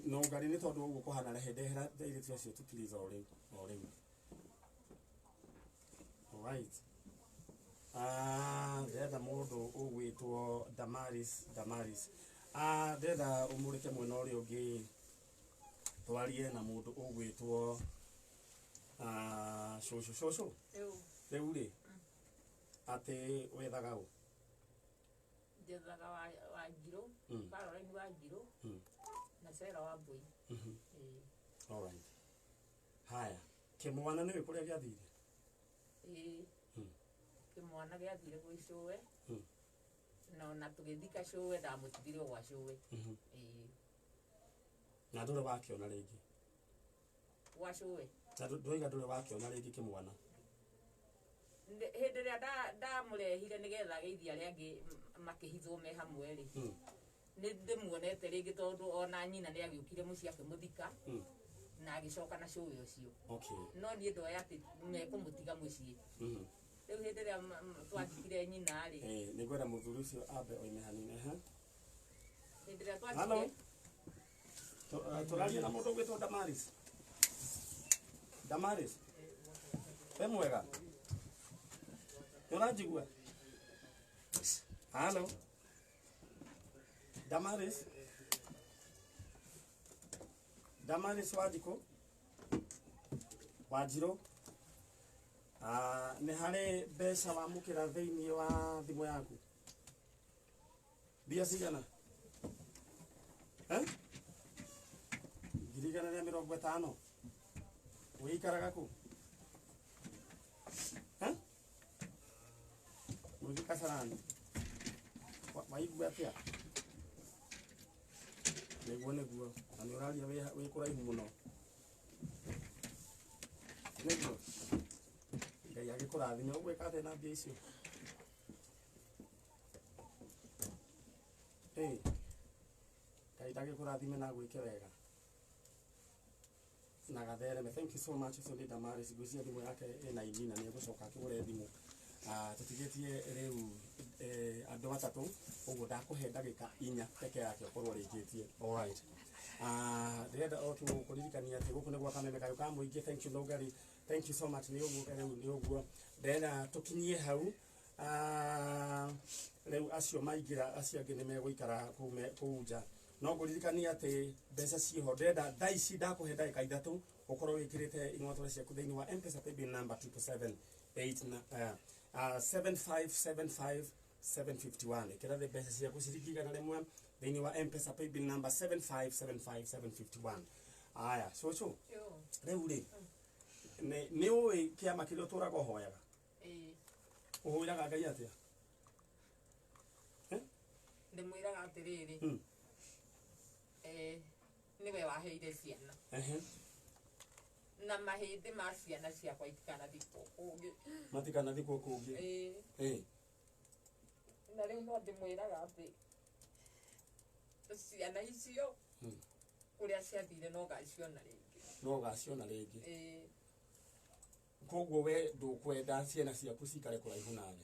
no ngari nĩ tondũ ũguo kũhana rehe ndehera airĩtu acio tu please o rĩu o rĩu. Alright. Ah, ndĩrenda mũndũ ũgwĩtwo Damaris Damaris. Ah, ndĩrenda ũmũrĩke mwena ũrĩa ũngĩ twarie na mũndũ ũgwĩtwo ah, cũcũ cũcũ rĩu rĩ atĩ wethaga ũ? Njethaga wa Njirũ, Caroline wa Njirũ na Sarah wa Mbui. Ĩĩ. Alright. Haya, kĩmwana nĩũĩ kũrĩa gĩathire? Ĩĩ. Kĩmwana gĩathire gwĩ cũwe na ona tũgĩthika cũwe ndamũtigire o gwa cũwe. Ĩĩ. Na ndũrĩ wakĩona rĩngĩ? Gwa cũwe. Na ndũiga ndũrĩ wakĩona rĩngĩ kĩmwana? Hĩndĩ ĩrĩa ndamũrehire nĩgetha ageithie arĩa angĩ makĩhithwo me hamwe rĩ, nĩ ndĩmuonete rĩngĩ tondũ ona nyina nĩ agĩũkire mũciĩ akĩmũthika na agĩcoka na cũwe ũcio. No niĩ ndoĩ atĩ mekũmũtiga mũciĩ. Rĩu hĩndĩ ĩrĩa twathikire nyina rĩ, Nĩ ngwenda mũthuri ũcio ambe oime hanini. Ehe. Hĩndĩ ĩrĩa Hello. twathikire Tũraria na mũndũ ũgwĩtwo Damaris. Damaris. Wĩ mwega? Nĩ ũranjigua? Hello. Damaris. Damaris Wanjikũ. Wanjirũ. Ah, nĩ harĩ mbeca wamũkĩra thĩinĩ wa thimũ yaku? Mbia cigana? Eh? 150,000. Wĩikaraga kũ? Eh? Mũgĩ Kasarani. Waigua atĩa? Nĩguo nĩguo. Na nĩ ũraria wĩ kũraihu mũno. Nĩguo. Ngai agĩkũrathime. Ũgwĩka atĩa na mbia icio? Ĩ. Ngai ndagĩkũrathime na agwĩke wega. Na gathereme. Thank you so much. Ũcio nĩ Damaris. Ngwĩciria thimũ yake ĩna ini na nĩ egũcoka akĩgũre thimũ. Ah, tũtigĩtie rĩu andũ atatũ ũguo ndakũhe ndagĩka inya peke yake ũkorwo ũrĩkĩtie. Alright. Ah, ndĩrenda o tu kũririkania atĩ gũkũ nĩ gwa Kameme Kayũ ka Mũingĩ. Thank you Nũngari. Thank you so much. Nĩ ũguo rĩu nĩ ũguo ndĩrenda tũkinyie hau. Ah, rĩu acio maingĩra acio angĩ nĩ megũikara kũu nja. No ngũririkania atĩ mbeca ciĩho. Ndĩrenda thaa ici ndakũhe ndagĩka ithatũ ũkorwo wĩkĩrĩte ing'otore ciaku thĩinĩ wa M-Pesa paybill number 227 7575 751. Ĩkĩra thĩ mbeca ciaku ciringi 100 thĩinĩ wa M-Pesa paybill number 7575751. Aya, cũcũ rĩu rĩ nĩ ũĩ kĩama kĩrĩa ũtũraga ũhoyaga? Ĩĩ. Ũhũraga Ngai atĩa? Ndĩmwĩraga atĩrĩrĩ, nĩwe waheire ciana. Na mahĩndĩ ma ciana ciakwa itikanathikwo kũngĩ. Matikanathikwo kũngĩ. Ĩĩ. Na rĩu no ndĩmwĩraga atĩ ciana icio kũrĩa ciathire no ngaciona rĩngĩ. No ũgaciona rĩngĩ. Ĩĩ. Koguo we ndũkwenda ciana ciaku cikare kũraihu nawe?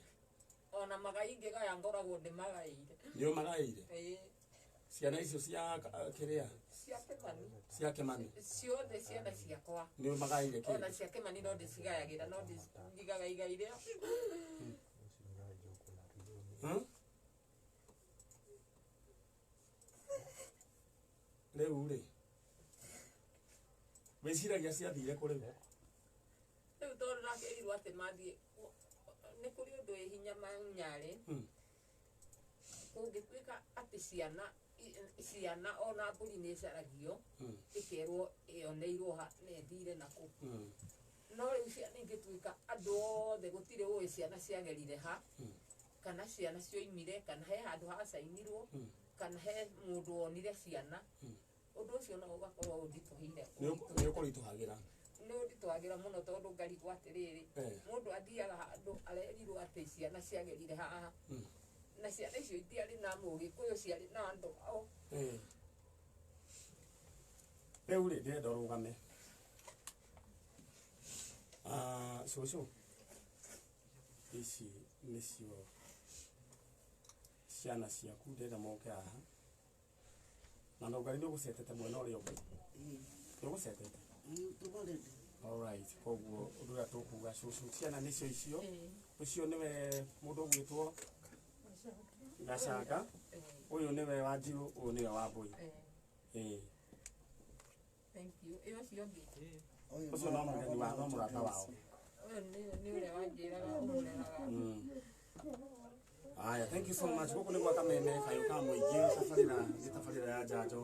Ona magai ingĩgaya ngoragwo ndĩmagaĩire. Nĩ ũmagaĩire? Ĩĩ. Ciana icio cia kĩrĩa? Cia Kĩmani. Cia Kĩmani. Ciothe ciana ciakwa. Nĩ ũmagaĩire kĩndũ? Ona cia Kĩmani no ndĩcigayagĩra, no ndĩcigaga igai rĩa. Rĩu rĩ wĩciragia ciathire kũ rĩu? Rĩu tondũ ndakĩrirwo atĩ mathiĩ nĩ kũrĩ ũndũ wĩ hinya manyarĩ. Kũngĩtuĩka atĩ ciana ona mbũri nĩ ĩcaragio ĩkerwo ĩoneirwo ha na ĩthire nakũ. No rĩu ciana ingĩtuĩka andũ othe gũtirĩ ũĩ ciana ciagerire ha, kana ciana cioimire, kana he handũ hacainirwo, kana he mũndũ wonire ciana, ũndũ ũcio no ũgakorwo ũnditũhĩire. Nĩ ũkũritũhagĩra? Nĩ ũnditũhagĩra mũno tondũ ngarigwo atĩrĩrĩ, mũndũ athiaga handũ arerirwo atĩ ciana ciagerire haha, na ciana icio itiarĩ na mũgĩkũyũ, ciarĩ na andũ ao. Rĩu rĩ ndĩrenda ũrũgame. Cũcũ ici nĩcio Ciana ciaku ndĩrenda moke haha. Na ndũngari nĩ ũgũcetete mwena ũrĩa ũngĩ. Nĩ ũgũcetete? All right, koguo ũndũ ũrĩa tũkuga cũcũ ciana nĩcio icio. Ũcio nĩwe mũndũ ũgwĩtwo Gacanga. Ũyũ nĩwe Wanjirũ, ũyũ nĩwe Wambũi. Thank you. Ĩ ũcio ũngĩ? Ũcio no mũgeni wa no mũrata wao. Ũyũ nĩ ũrĩa wanjĩraga ũmũreraga. Aya, thank you so much. Gũkũ nĩ gwa Kameme kayũ ka mũingĩ tabarĩra nĩ tabarĩra ya njanjo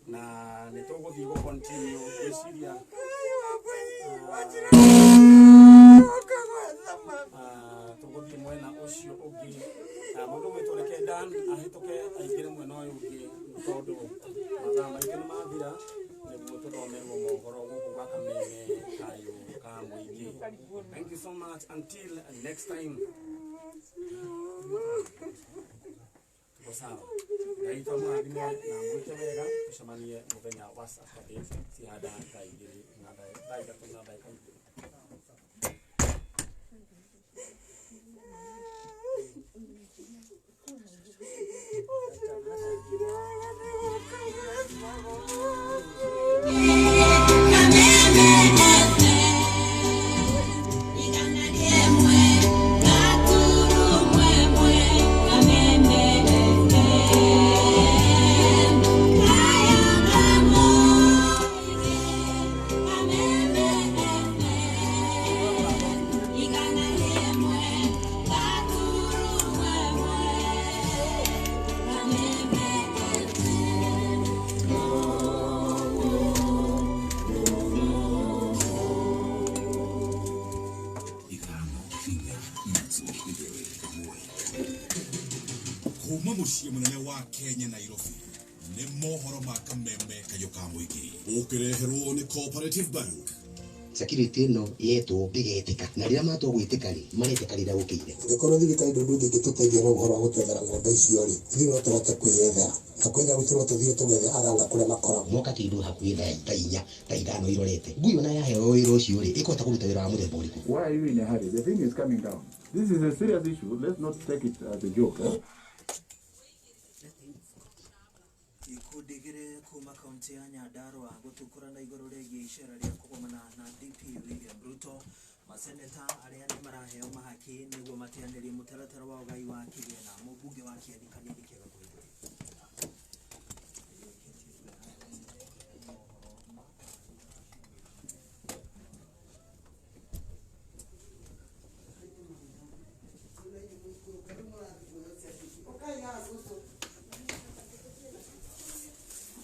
na nĩ tũgũthiĩ gũ continue gwĩciria tũgũthiĩ mwena ũcio ũngĩ. Mũndũ ũgwĩtwo reke Dan ahĩtũke aingĩre mwena ũyũ ũngĩ tondũ mathaa maitũ nĩ mathira nĩguo tũthomerwo mohoro gũkũ gwa Kameme kayũ ka mũingĩ. Thank you so much. Until next time. Tuko sawa. Ngai tũmũrathime na mwĩke wega tũcemanie mũthenya wa Saturday cihanda thaa igĩrĩ na thaa ithatũ na ndagĩka igĩrĩ. Kuma muciĩ mũnene wa Kenya Nairobi nĩ mohoro ma Kameme kayũ ka mũingĩ ũkĩreherwo nĩ Cooperative Bank. Security ĩno yetwo ndĩgetĩka na rĩrĩa matwo gwĩtĩka rĩ maretĩka rĩrĩa gũkĩire. Angĩkorwo thirikari ndundu ndĩngĩtũteithia na ũhoro wa gũtwethera ng'ombe icio rĩ, ithuĩ no tũhote kwĩyethera na kwĩyethera gwitũ no tũthiĩ tũgethe aranga kũrĩa makoragwo. Moka kĩndũ hakuhĩ thaa inya thaa ithano irorete ngui ona yaheo wĩra ũcio rĩ ĩkũhota kũruta wĩra wa mũthemba ũrĩkũ? Why are you in a hurry? The thing is coming down. This is a serious issue. Let's not take it as a joke. Eh? Ikundi igĩrĩ kuma kaunti ya Nyandarua gũtukũrana igũrũ rĩgiĩ icera rĩa kũgomana na DP William Ruto. Maseneta arĩa nĩ maraheo mahaki nĩguo mateanĩrie mũtaratara wa ũgai wa kĩgĩna. Mũmbunge wa Kieni Kanini Kĩaga kũhithũria.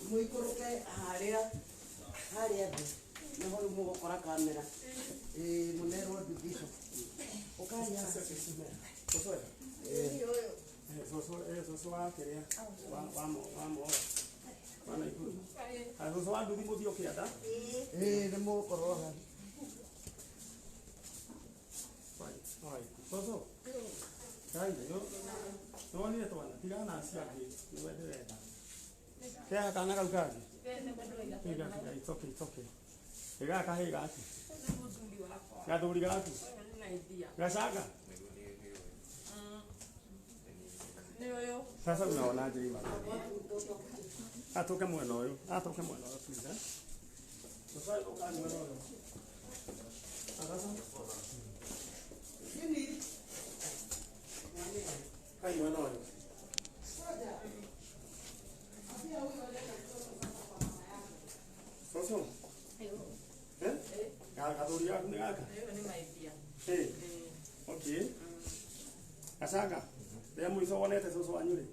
Muikũrũke harĩa harĩa thĩ nĩho rĩu mũgũkora kamera mũnerwo nduthi icio ũkai haha. Cũcũ wa kĩrĩa wa Moro wa Naikuru. Cũcũ wa nduthi mũthiĩ ũkĩenda? Ĩĩ nĩ mũgũkorwo haha. Cũcũ kai nĩwonire twana tigana na acio angĩ nĩwe ndĩrenda. Kea kana kau kangĩ? Tiga tiga, it's okay, it's okay. Gaka kahĩĩ gaku? Gathuri gaku? Gacanga? Sasa unaonaje hii mambo? Atoke mwena ũyũ, atoke mwena ũyũ please. Sasa uka mwena ũyũ. Sasa. Nini? Kai mwena ũyũ. Soso. Eh? Gathuri gaku nĩ gaka? Nĩ maithia. Eh. Okay. Gacanga. Rĩa mũico wonete cũcũ wanyu rĩ?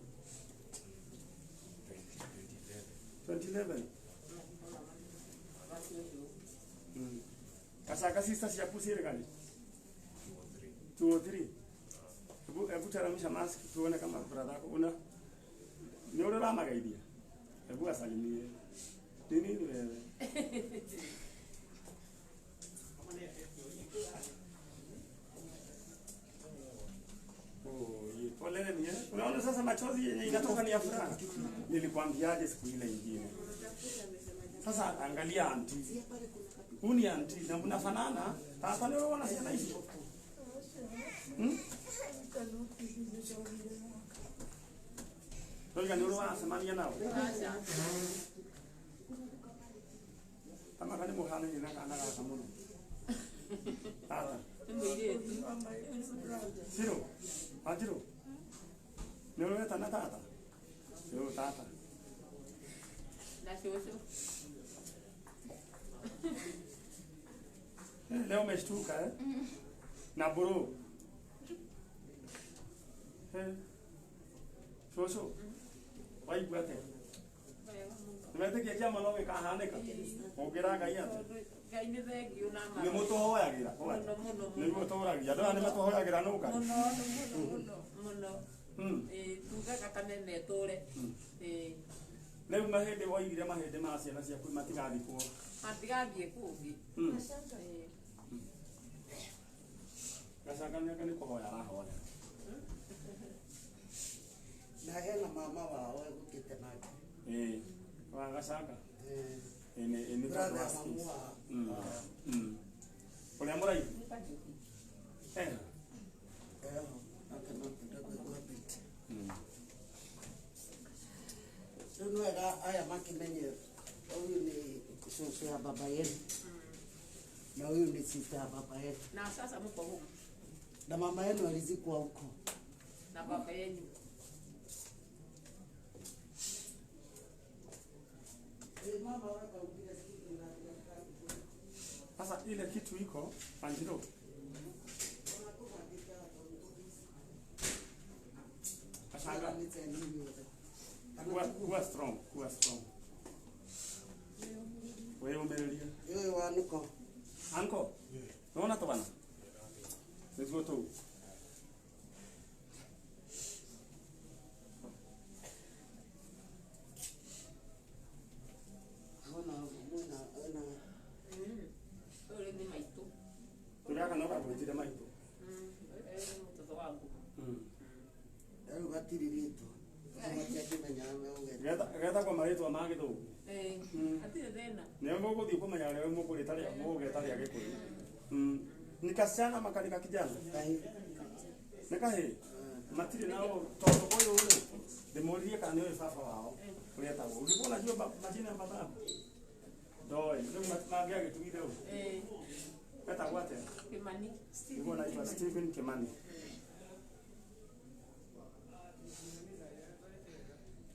2011. Gacanga sister ciaku ciĩrĩ gani? 203. Hebu teremsha mask tuone kama brother yako una nĩ ũrĩa ũramageithia. Hebu asalimie. Ni nini wewe? Poleni eh? Unaona sasa machozi yenye inatoka ni ya furaha. Nilikwambiaje siku ile nyingine. Sasa angalia auntie. Huyu ni auntie na mnafanana. Sasa leo wana siana hizi. Ndoiga nĩ ũrĩ wacemania nao. Aca. Tamaka nĩ mũhanaine na kana gaka mũno. Tata. Nĩ mũirĩtu. Ciro. Wanjiru. Nĩ ũrĩ wetana tata? Yo tata. Na cũcũ. Leo umeshtuka eh? Na buru. Eh. Cũcũ. Waigua atĩa? Nĩmetĩkia kĩama no gĩkahanĩka? Ũngĩra Ngai atĩa? Ngai nĩ thengiũ na Nĩ mũtũhoyagĩra? Mũno mũno. Nĩguo tũragia. Andũ aya nĩ matũhoyagĩra nũ Ngai? Mũno mũno mũno mũno. Ĩĩ tugaga Kameme ĩtũre. Ĩĩ. Rĩu mahĩndĩ woigire mahĩndĩ ma ciana ciaku matigathikwo. Matigathiĩ kũngĩ. Ĩĩ. Gacanga nĩ kũhoya arahoya. Na hena mama wao egũkĩte nake. Ĩĩ. Wa Gacanga? Ĩĩ nĩ tondũ wa skills. Ũrĩa mũraihu? Eh. Eho, nake no kwenda kũigua beat. Rĩu nĩ wega aya makĩmenye ũyũ nĩ cũcũ ya baba yenu na ũyũ nĩ sister ya baba yetu. Na sasa mko huko. Na mama yenu alizikwa huko. Na baba yenu. Sasa ile kitu iko Wanjiru. Gacanga. Kuwa strong, kuwa strong. Wewe umerelia. Wewe wanuko. Anko. Unaona to bana? Let's go to. Ona Ule ni maitu. Tuliaka noka gwitire maitu. Mtoto wangu. Rĩu gatirĩ rĩtwa. Getagwo marĩtwa ma gĩthũngũ. Ĩĩ. Hatirĩ thĩna. Nĩ mũgũthiĩ kũmenya ũrĩa mũkũrĩta rĩa mũgeta rĩa Gĩkũyũ. Ni kasichana ama ni kakijana? Nĩ kahĩĩ? Matirĩ nao tondũ ũyũ rĩ ndĩmũririe kana nĩũĩ baba wao ũrĩa etagwo. Ulikuwa unajua majina ya baba? Ndoĩ. Rĩu mangĩagĩtugire ũũ. Ĩĩ. Etagwo atĩa? Kimani. Nĩguo anaitwa Stephen Kimani.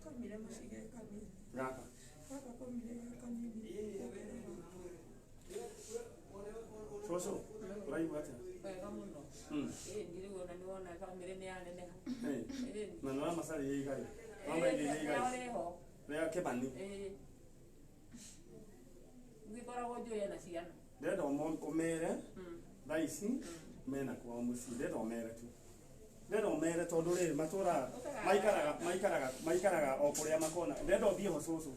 Komire mũcige kanini. Gaka. Gaka komire kanini. Cũcũ, ũraigua atĩa? Wega mũno. Ĩĩ ndirĩ ona nĩ wona bamĩrĩ nĩ yaneneha. Ĩĩ. Na nĩ wamacarĩria igai. Wamaigĩire igai. Rĩho. Rĩa Kĩmani. Ĩĩ. Ngĩkoragwo njũĩ ena ciana. Ndĩrenda ũmere thaa ici mena kwao mũciĩ. Ndĩrenda ũmere tu. Ndĩrenda ũmere tondũ rĩrĩ matũraga maikaraga o kũrĩa makona. Ndĩrenda ũthiĩ ho cũcũ.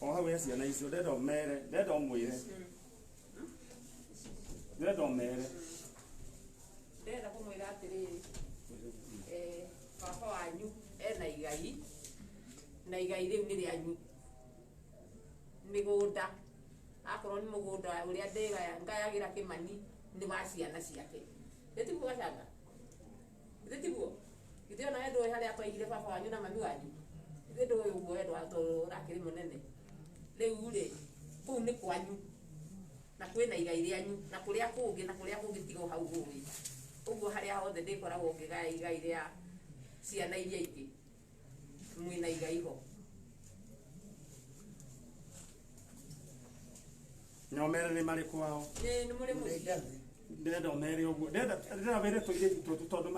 O hau he ciana icio ndĩrenda ũmere, ndĩrenda ũmwĩre. Ndĩrenda ũmere. Ndĩrenda kũmwĩra atĩrĩrĩ, baba wanyu ena igai na igai rĩu nĩ rĩanyu. Mĩgũnda akorwo nĩ mũgũnda ũrĩa ndĩgaya ngayagĩra Kĩmani nĩ wa ciana ciake. Githĩ tiguo Gacanga? Githĩ tiguo? Githĩ ona we ndũĩ harĩa twaigire baba wanyu na mami wanyu? Githĩ ndũĩ ũguo we tondũ ũrakĩrĩ mũnene? Rĩu rĩ kũu nĩ kwanyu na kwĩna igai rĩanyu na kũrĩa kũngĩ na kũrĩa kũngĩ tiga o hau ũĩ. Ũguo harĩa hothe ndĩkoragwo ngĩgaya igai rĩa ciana iria ingĩ mwĩna igai ho. Na ũmere nĩ marĩ kwao. Ĩĩ nĩ mũrĩ mũciĩ. Ndĩrenda ũmere ũguo. Ndĩrenda wĩre tũirĩtu tũtũ tondũ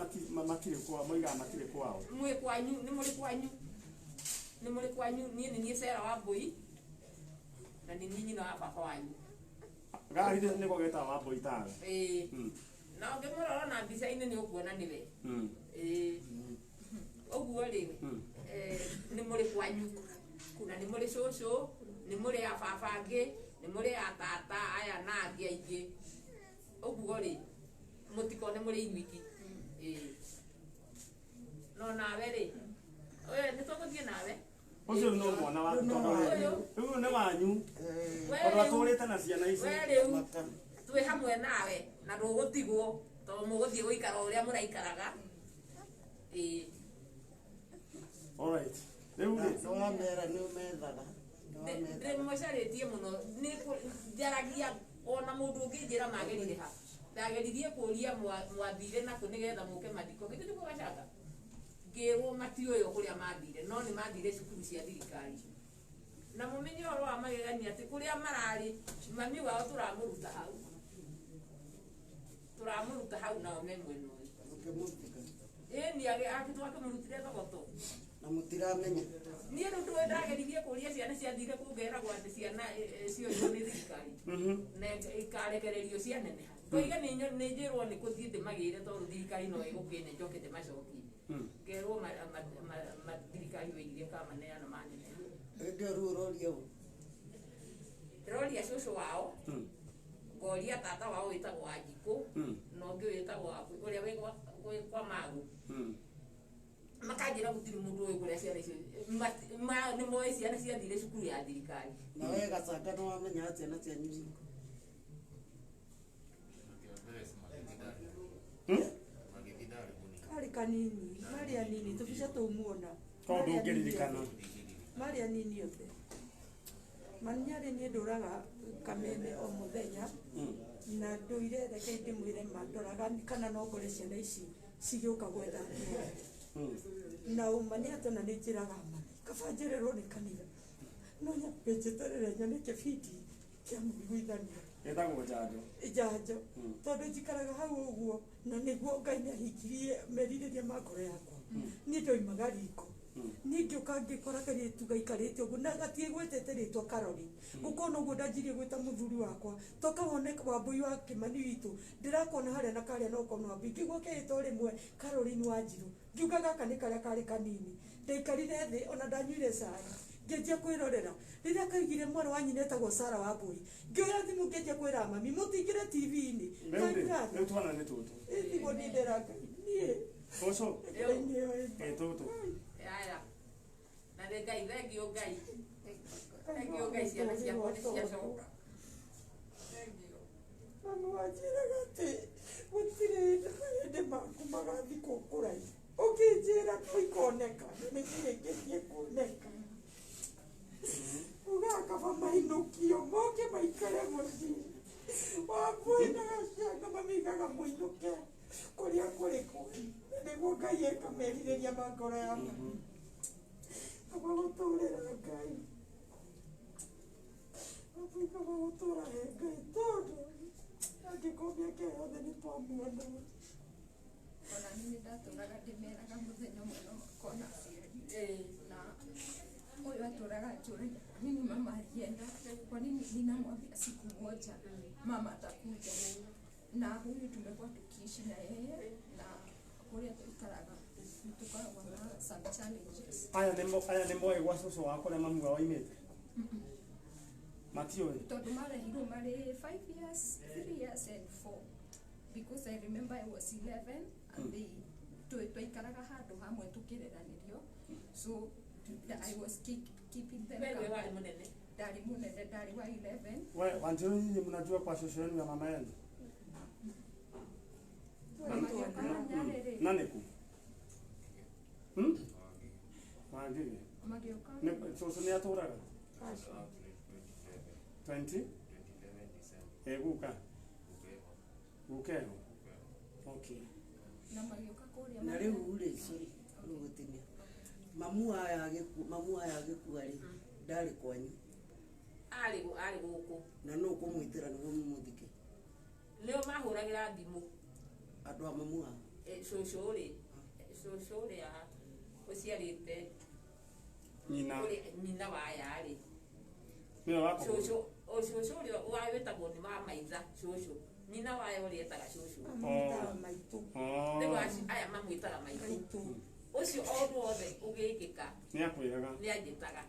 matirĩ kwao, moigaga matirĩ kwao. Mwĩ kwanyu, nĩ mũrĩ kwanyu. Nĩ mũrĩ kwanyu, niĩ nĩ niĩ Sarah Wambui na nĩ niĩ nyina wa baba wanyu. Gari nĩko getagwo Wambui tawe. Ĩĩ. Na ũngĩmũrora na mbica-inĩ nĩ ũkuona nĩwe. Ĩĩ. Ũguo rĩ, nĩ mũrĩ kwanyu na nĩ mũrĩ cũcũ, nĩ mũrĩ a baba angĩ, nĩ mũrĩ a tata aya na angĩ aingĩ. Ũguo rĩ, mũtikone mũrĩ inyuiki. Ĩĩ. No nawe rĩ, nĩ tũgũthiĩ nawe. Ũcio no mwana waku tondũ rĩ, rĩu nĩ wanyu. Tondũ atũrĩte na ciana ici. We rĩu twĩ hamwe nawe na ndũgũtigwo tondũ mũgũthiĩ gũikara o ũrĩa mũraikaraga. Ĩĩ. All right. Rĩu rĩ nĩ wamera nĩ ũmethaga. Ndĩmũcarĩtie mũno nĩ njaragia ona mũndũ ũngĩnjĩra magerire ha ndageririe kũria mwathire nakũ nĩgetha mũke mathiko githĩ nĩguo Gachanga ngĩrwo matiũĩ kũrĩa mathire no nĩ mathire cukuru cia thirikari na mũmenye ũhoro wa magegania atĩ kũrĩa mararĩ mami wao tũramũruta hau nao me mwena ũyũ ĩni twakĩmũrutire Thogoto na mũtiramenya niĩ rĩu ndũĩ ndageririe kũria ciana ciathire kũngeragwo atĩ ciana cioirwo nĩ thirikari na ikarekererio cianeneha ngoiga nĩ njĩrwo nĩ kũthiĩ ndĩmagĩre tondũ thirikari no ĩgũkĩne njoke ndĩmacokie ngerwo thirikari wĩigire kamaneana maneneha hĩndĩ ĩyo rĩu ũroria ũ ndĩroria cũcũ wao ngoria tata wao wĩtagwo Wanjikũ na ũngĩ wĩtagwo ũrĩa wĩ kwa Magu makanjĩra gũtirĩ mũndũ ũĩ kũrĩa ciana icio nĩ moĩ ciana ciathire cukuru ya thirikari na we Gachanga nĩ wamenya ciana cianyu cikũ karĩ kanini marĩ anini tũbica tũmuona tondũ ũngĩririkana marĩ anini othe Maninyarĩ niĩ ndũraga Kameme o mũthenya na ndũire reke ndĩmwĩre ma ndoraga kana no ngore ciana ici cigĩũka gwetha na ũma nĩ atĩ ona nĩ njĩraga mami kaba njererwo nĩ kanitha no nyambe njeterere nyone kĩbindi kĩa mũiguithanio gĩtagwo njanjo njanjo tondũ njikaraga hau ũguo na nĩguo Ngai nĩahingirie merirĩria ma ngoro yakwa niĩ ndoimaga riko niĩ ngĩũka ngĩkora kairĩtu gaikarĩte ũguo na gatiĩgwetete rĩtwa Caroline ngũkona ũguo ndanjirie gwĩta mũthuri wakwa toka wone Wambũi wa Kĩmani witũ ndĩrakona harĩa na karĩa no ũkona Wambũi ngĩigua keĩtwo rĩmwe Caroline Wanjirũ ngiuga gaka nĩ karĩa karĩ kanini ndaikarire thĩ ona ndanyuire cai ngĩanjia kwĩrorera rĩrĩa kaigire mwarĩ wa nyina etagwo Sara Wambũi ngĩoya thimũ ngĩanjia kwĩra mami mũtingĩre TV-inĩ rĩu twana nĩ tũtũ ĩthiguo niĩ ndera Ngai niĩ cũcũ ĩ tũtũ aya na nĩ Ngai thengio Ngai thengio Ngai ciana ciakwa nĩ ciacoka thengio mami wanjĩraga atĩ gũtirĩ hĩndĩ maku magathikwo kũraihu ũkĩnjĩra no ikoneka nĩ cirĩkĩtie kuoneka ugaga kaba mainũkio moke maikare mũciĩ Wambũi na Gachanga mamigaga mũinũke kũrĩa kũrĩ kũĩ nĩguo Ngai eka merirĩria ma ngoro ya mami kaba gũtũrĩra Ngai Wambũi kaba gũtũra he Ngai tondũ angĩkorwo mĩaka ĩyo yothe nĩ twamuona ona niĩ ndatũraga ndĩmeraga mũthenya ũmwe no makona aciari na huyu atũraga anjũragia kwa nini mama alienda, kwa nini ninamwambia siku moja mama atakuja na huyu tumekuwa tukiishi na yeye na kũrĩa tũikaraga tukoragwo na some challenges aya nĩ moĩ gwa cũcũ wa kũrĩa mamu wao oimĩte matiũĩ tondũ marehirwo marĩ 5 years 3 years and 4 because I remember I was 11 and they twaikaraga handũ hamwe tũkĩreranĩrio so I was keeping them company. Ndarĩ mũnene ndarĩ wa 11 we Wanjiru nyinyi mnajua kwa shosho yenu ya mama yenu nani ku Wangige magĩũka cũcũ nĩ atũraga 20 guka gukeho okay na magĩũka kũrĩa na rĩu rĩ sorry rũgũtinia mamu aya agĩkua rĩ ndarĩ kwanyu arĩ gũkũ na no kũmwĩtĩra nĩguo mũmũthike nĩo mahũragĩra thimũ andũ a mamu ao cũcũ rĩ cũcũ ũrĩa ũciarĩte nyina wa aya rĩ cũcũ cũcũ ũrĩa wĩtagwo nĩ wa maitha cũcũ nyina wa aya ũrĩa etaga cũcũ rĩu aya mamwĩtaga maitũ ũcio o ũndũ wothe ũgĩkĩka nĩ akwĩraga nĩ anjĩtaga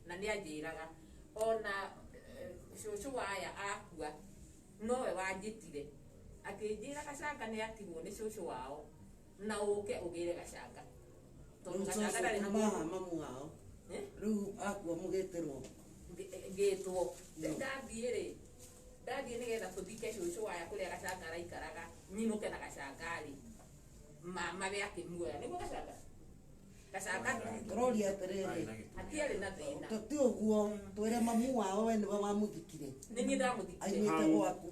na nĩ anjĩraga ona cũcũ wa aya akua nowe wanjĩtire akĩnjĩra Gachanga nĩ atigwo nĩ cũcũ wao na ũke ũgĩre Gachanga tondũ Gachanga ndarĩ na mamu wao rĩu akua mũgĩtĩrwo ngĩtwo ndathiĩ rĩ ndathiĩ nĩgetha tũthike cũcũ waya kũrĩa Gachanga araikaraga nyinũke na Gachanga rĩ mama we akĩmuoya nĩguo Gachanga Gacanga Tũroria atĩrĩrĩ, hatiarĩ na thĩna. Ti ũguo, twĩre mamu wao we nĩwe wamuthikire. Nĩ niĩ ndamuthikire. Aimĩte gwaku.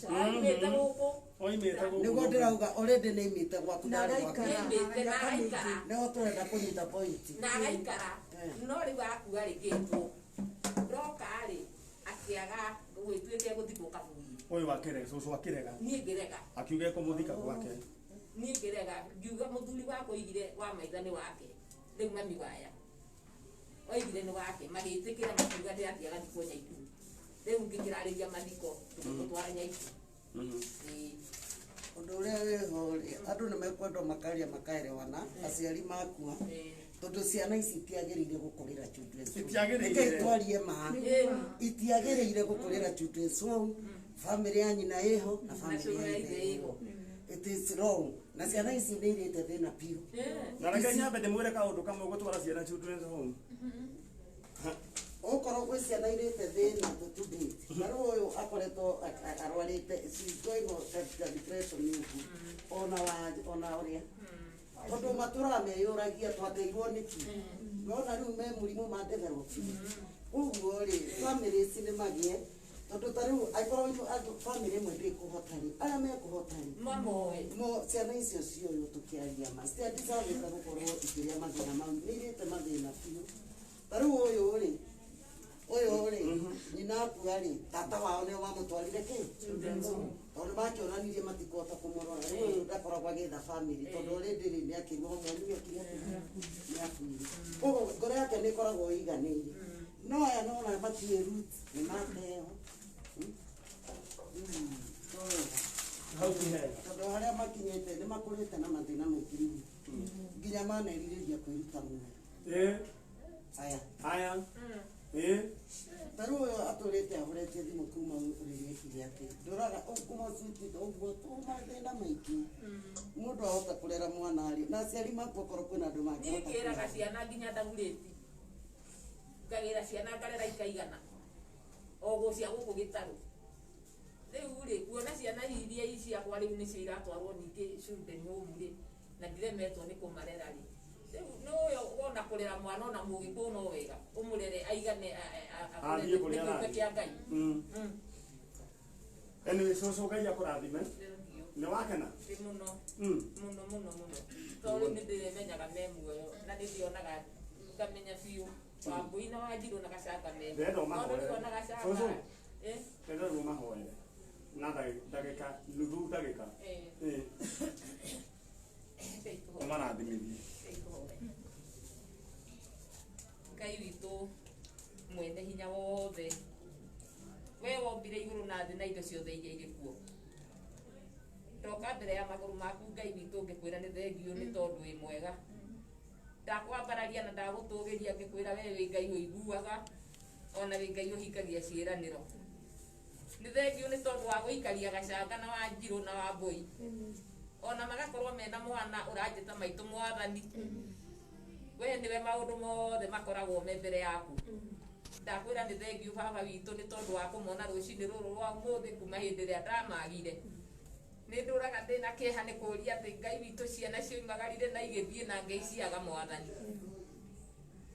Aimĩte gũkũ. Oimĩte gũkũ. Nĩguo ndĩrauga already nĩ aimĩte gwaku Na ndarĩ gwaku. agaikara. Nĩaimĩte na agaikara. Nĩho tũrenda kũnyita point. Na agaikara. No rĩu akua rĩ ngĩtwo. Ndoka rĩ akĩaga gwĩtuĩke gũthikwo kaburi. Ũyũ wakĩrega, cũcũ akĩrega. Niĩ ngĩrega. Akiuga ekũmũthika gwake. Niĩ ngĩrega ngiuga mũthuri wakwa oigire wa maitha nĩ wake. Rĩu mami waya. Oigire nĩ wake magĩtĩkĩra makiuga ndĩrathiĩ agathikwo Nyaikuru. Rĩu ngĩkĩrarĩria mathiko tũgĩtwara Nyaikuru. Ĩĩ. Ũndũ ũrĩa wĩho rĩ, andũ nĩ mekwendwo makaria makaerewana, aciari makua, tondũ ciana ici itiagĩrĩire gũkũrĩra children's home. Itiagĩrĩire. Rekei twarie ma. Itiagĩrĩire gũkũrĩra children's home. Family ya nyina ĩho na family ya ithe ĩho. It is wrong. Na ciana ici nĩ irĩte thĩna biũ. Na reke nyambe ndĩmwĩre kaũndũ kamwe gũtwara ciana children's home. Okorwo gwĩ ciana irĩte thĩna to date. Na rĩu ũyũ akoretwo arwarĩte, she's going on depression ũguo. Ona wa ona ũrĩa. Tondũ matũraga meyũragia twateirwo nĩkĩ. Nona rĩu me mũrimũ ma develop. Ũguo rĩ, family ici nĩ magĩe. Tondũ ta rĩu angĩkorwo andũ family ĩmwe ndĩkũhota rĩ, arĩa mekũhota rĩ, Mamoe. mo ciana icio cioywo tũkĩaria ma citiandicagĩte gũkorwo ikĩrĩa mathĩna mau, nĩ irĩte mathĩna biũ. Ta rĩu ũyũ rĩ, ũyũ rĩ, nyina akua rĩ, tata wao nĩo mamũtwarire kĩ? Tondũ makĩonanirie matikũhota kũmũrora. Rĩu ũyũ ndakoragwo agĩetha family, tondũ already rĩ, nĩakĩrwo mwanyu nĩakire nĩakuire. Koguo ngoro yake nĩ ĩkoragwo ĩiganĩire. No aya nona matiĩ root, nĩ mateo. Hau ti hega. Tondũ harĩa makinyĩte nĩ makũrĩte na mathĩna maingĩ mũno. Nginya manerirĩria kwĩruta muoyo. Aya. Aya. Ta rĩu ũyũ atũrĩte ahũrĩtie thimũ kuma rĩrĩa ekire atĩ ndũraga kuma cutĩte ũguo tu mathĩna maingĩ. Mũndũ ahota kũrera mwana rĩ, na aciari makwa okorwo kwĩna andũ Niĩ mangĩhota ngĩraga kũrera. ciana nginya ndagurĩti. Ngagĩra ciana ngarera ikaigana. O gũcia gũkũ gĩtarũ. Rĩu rĩ, kuona ciana iria ciakwa rĩu nĩcio iratwarwo ningĩ children home rĩ, na ndiremetwo nĩ kũmarera rĩ. Rĩu nĩũĩ wona kũrera mwana ona mũgĩkũyũ no wega, ũmũrere aigane akũre Athiĩ kũrĩa nĩ kĩũmbe arathiĩ. kĩa Ngai. Anyway, cũcũ Ngai akũrathime. Nĩ wakena? Ĩ mũno. Mũno mũno mũno. Tondũ rĩu nĩndĩrĩmenyaga me muoyo na nĩndĩonaga ngamenya biũ Wambui na Wanjirũ na Gacanga me. Ndĩrenda Tondũ ũmahoere. rĩu ona Gacanga. Cũcũ. Eh? Ndĩrenda rĩu ũmahoere. Na ndagĩka nuthu ndagĩka. Ũmarathimithie. Ngai witũ mwene hinya wothe, we wombire igũrũ na thĩ na indo ciothe iria irĩ kuo. Ndoka mbere ya magũrũ maku Ngai witũ ngĩkwĩra nĩ thengiũ nĩ tondũ wĩ mwega. Ndakwambararia na ndagũtũgĩria ngĩkwĩra we wĩ Ngai ũiguaga ona wĩ Ngai ũhingagia ciĩranĩro. Nĩ thengiũ nĩ tondũ wa gũikaria Gacanga na Wanjirũ na Wambui. Ona magakorwo mena mwana ũranjĩta maitũ mwathani. We nĩwe maũndũ mothe makoragwo me mbere yaku. Ndakwĩra nĩ thengiũ baba witũ nĩ tondũ wa kũmona rũcinĩ rũrũ rwa ũmũthĩ kuma hĩndĩ ĩrĩa ndamagire. Nĩ ndũraga ndĩna kĩeha nĩ kũũria atĩ Ngai witũ ciana cioimagarire na igĩthiĩ na ngĩiciaga mwathani.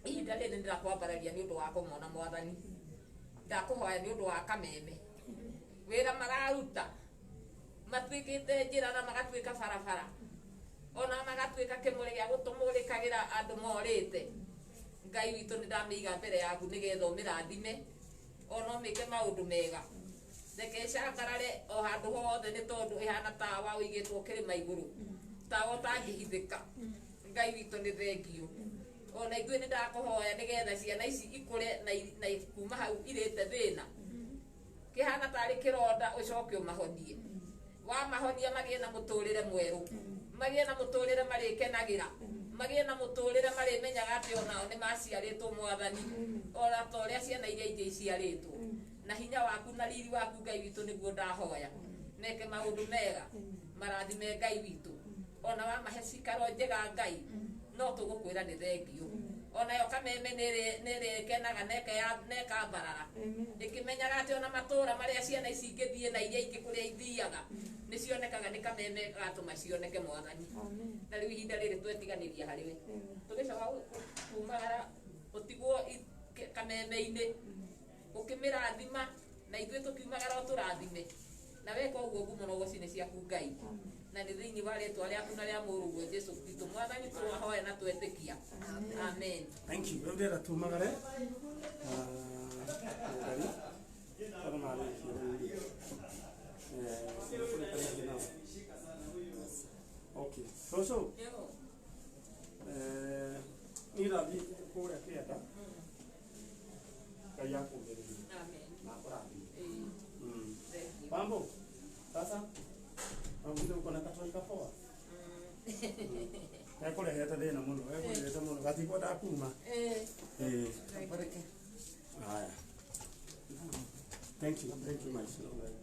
Ihinda rĩrĩ nĩndĩrakwambararia nĩ ũndũ wa kũmona mwathani. Ndakũhoya nĩ ũndũ wa kameme. Wĩra mararuta matuĩkĩte njĩra na magatuĩka barabara. Ona magatuĩka kĩmũrĩ gĩa gũtũmũrĩkagĩra andũ morĩte. Ngai witũ nĩndamĩiga mbere yaku nĩgetha ũmĩrathime ona ũmĩke maũndũ mega. Reke ĩcangarare o handũ hothe nĩ tondũ ĩhana tawa ũigĩtwo kĩrĩma igũrũ. Tawa ũtangĩhithĩka. Ngai witũ nĩ thengiũ. Ona ithuĩ nĩndakũhoya nĩgetha ciana ici ikũre na kuma hau irĩte thĩna. Kĩhana tarĩ kĩronda ũcoke ũmahonie. Wamahonia magĩe na mũtũrĩre mwerũ. Magĩe na mũtũrĩre marĩkenagĩra. Magĩe na mũtũrĩre marĩmenyaga atĩ onao nĩmaciarĩtwo mwathani. Ona ta ũrĩa ciana iria ingĩ iciarĩtwo. Na hinya waku na riri waku Ngai witũ nĩguo ndahoya. Meke maũndũ mega. Marathime Ngai witũ. Ona wamahe cikaro njega Ngai. No tũgũkwĩra nĩ thengiũ. Onayo Kameme nĩ ĩrĩkenaga na ĩkambarara ĩkĩmenyaga atĩ ona matũra marĩa ciana ici ingĩthiĩ na iria ingĩ kũrĩa ithiaga nĩ cionekaga nĩ Kameme gatũma cioneke Mwathani. Na rĩu ihinda rĩrĩ twetiganĩria harĩ we, tũgĩcoka kumagara ũtigwo Kameme-inĩ ũkĩmĩrathima na ithuĩ tũkiumagara ũtũrathime na weka ũguo ngumo na ũgoci nĩ ciaku Ngai, na nĩ thĩinĩ wa rĩtwa rĩaku na rĩa mũrũguo Jesu Kristo Mwathani twahoya na twetĩkia, amen. Thank you. Rĩu ndĩrenda tumagare Ngai tondũ marĩkia rĩu rĩ, nĩkũrĩkanĩtie nao. Okay, cũcũ, niĩ ndathiĩ kũrĩa kĩanda. Ngai akũũmĩrĩrie na akũrathime. Mambo sasa Mambo uko na katoi kapoa ekũrehete thĩna mũno, ekũrehete mũno gatikwendaga kuma. Ĩĩ. Haya. Thank you, thank you, my son.